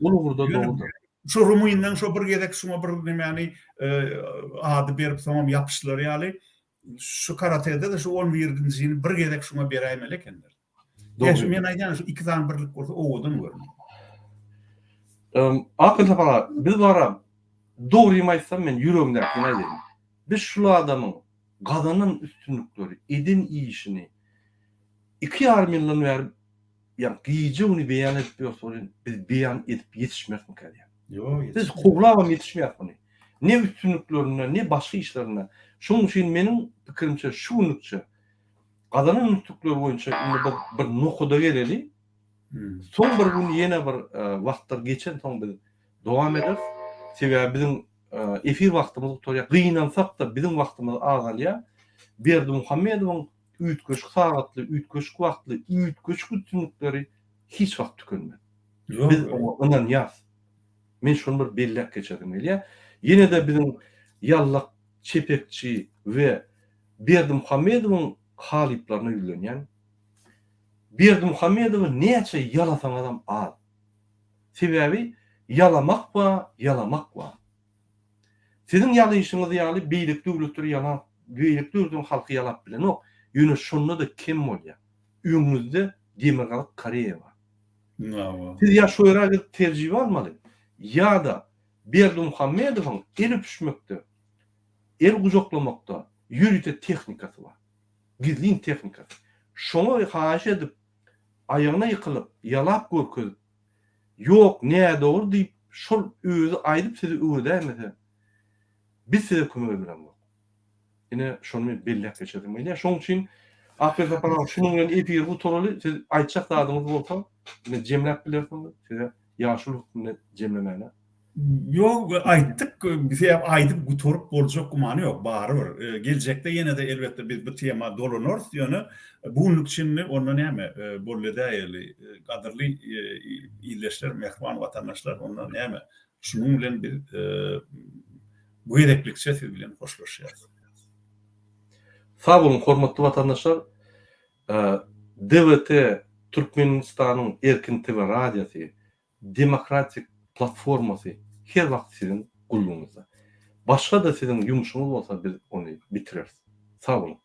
ol ugurda dogrudyr.
Şu rumyndan şo bir gezek şuňa bir nemäni ady berip soňam ýapyşlary ýaly şu karatede-de şu on birinjini bir gezek şuňa beräýmeli ekenler. Dogry. Men aýdýan şu iki sany birlik bolsa owadan görünýär.
Akyl Sapar aga, biz bara dogrymy aýtsam men ýüregimdäkini aýdaýyn. Biz şul adamyň gazanan üstünlikleri, eden işini iki ýarym ýyldan bäri ýa gije-güni beýan edip ýörse welin biz beýan edip ýetişmerismikä diýýän.
Ýok, ýetişmeris.
Biz kowlabam ýetişmeýäris muny. Ne üstünliklerinde, ne başga işlerinde. Şonuň üçin meniň pikirimçe şu günlükçe gazanan üstünlikleri boýunça indi bir bir nokada geleli. Soň bir gün ýene bir wagtlar geçensoň biz dowam ederis. Sebäbi biziň efir wagtymyz gutarýar. Gynansak-da biziň wagtymyz azalýar. Berdimuhamedowyň üýtgeşik sagatly, üýtgeşik wagtly, üýtgeşik üstünlikleri hiç wagt tükenmez. Biz oňa ynanýarys. Men şony bir belläp geçesim gelýär. Ýene-de biziň Ýallak çepekçi we Berdimuhamedowyň halyplaryna ýüzlenýän. Berdimuhamedowy näçe ýalasaňyzam az. Sebäbi ýalamak bar, ýalamak bar. Siziň ýalyşyňyz ýaly beýleki döwletler ýalap, beýleki döwletiň halky ýalap bilenok, ýöne şonda-da kem bolýar. Öňüňizde Demirgazyk Koreýa bar. Siz ýa şo ýere gidip terjibe almaly, ýa-da Berdimuhamedowyň el öpüşmekde, el gujaklamakda ýörite tehnikasy bar. Gizlin tehnikasy. Şoňa haýyş edip, aýagyna ýykylyp, ýalap görkezip, Ýok, nädogry diýip, şol özi aýdyp sizi öwredäýmese, biz size kömek edilemzok. Ine, şony men belläp geçesim gelýär. Şonuň üçin, Akbel Sapar aga, şunuň bilen efiri gutaraly. Siz aýtjak zadyňyz bolsa, ine, jemläp bilersiňiz. Size ýaşuly hökmünde jemlemäne.
Ýok, aýtdyk, sebäbi aýdyp gutaryp boljak gümany ýok, barybir. Geljekde ýene-de elbetde biz bu tema dolanarys, ýöne bu günlük çenli onda näme, boldy edäýeli, gadyrly ildeşler, mähriban watandaşlar, onda näme, şunuň bilen biz bu gezeklikçe siz bilen hoşlaşýarys.
Sag boluň, hormatly watandaşlar! DWT Türkmenistanyň Erkin TV radiosy Demokratik platformasy her wagt siziň gullugyňyzda. Başga-da siziň ýumşuňyz bolsa biz ony bitireris. Sag boluň.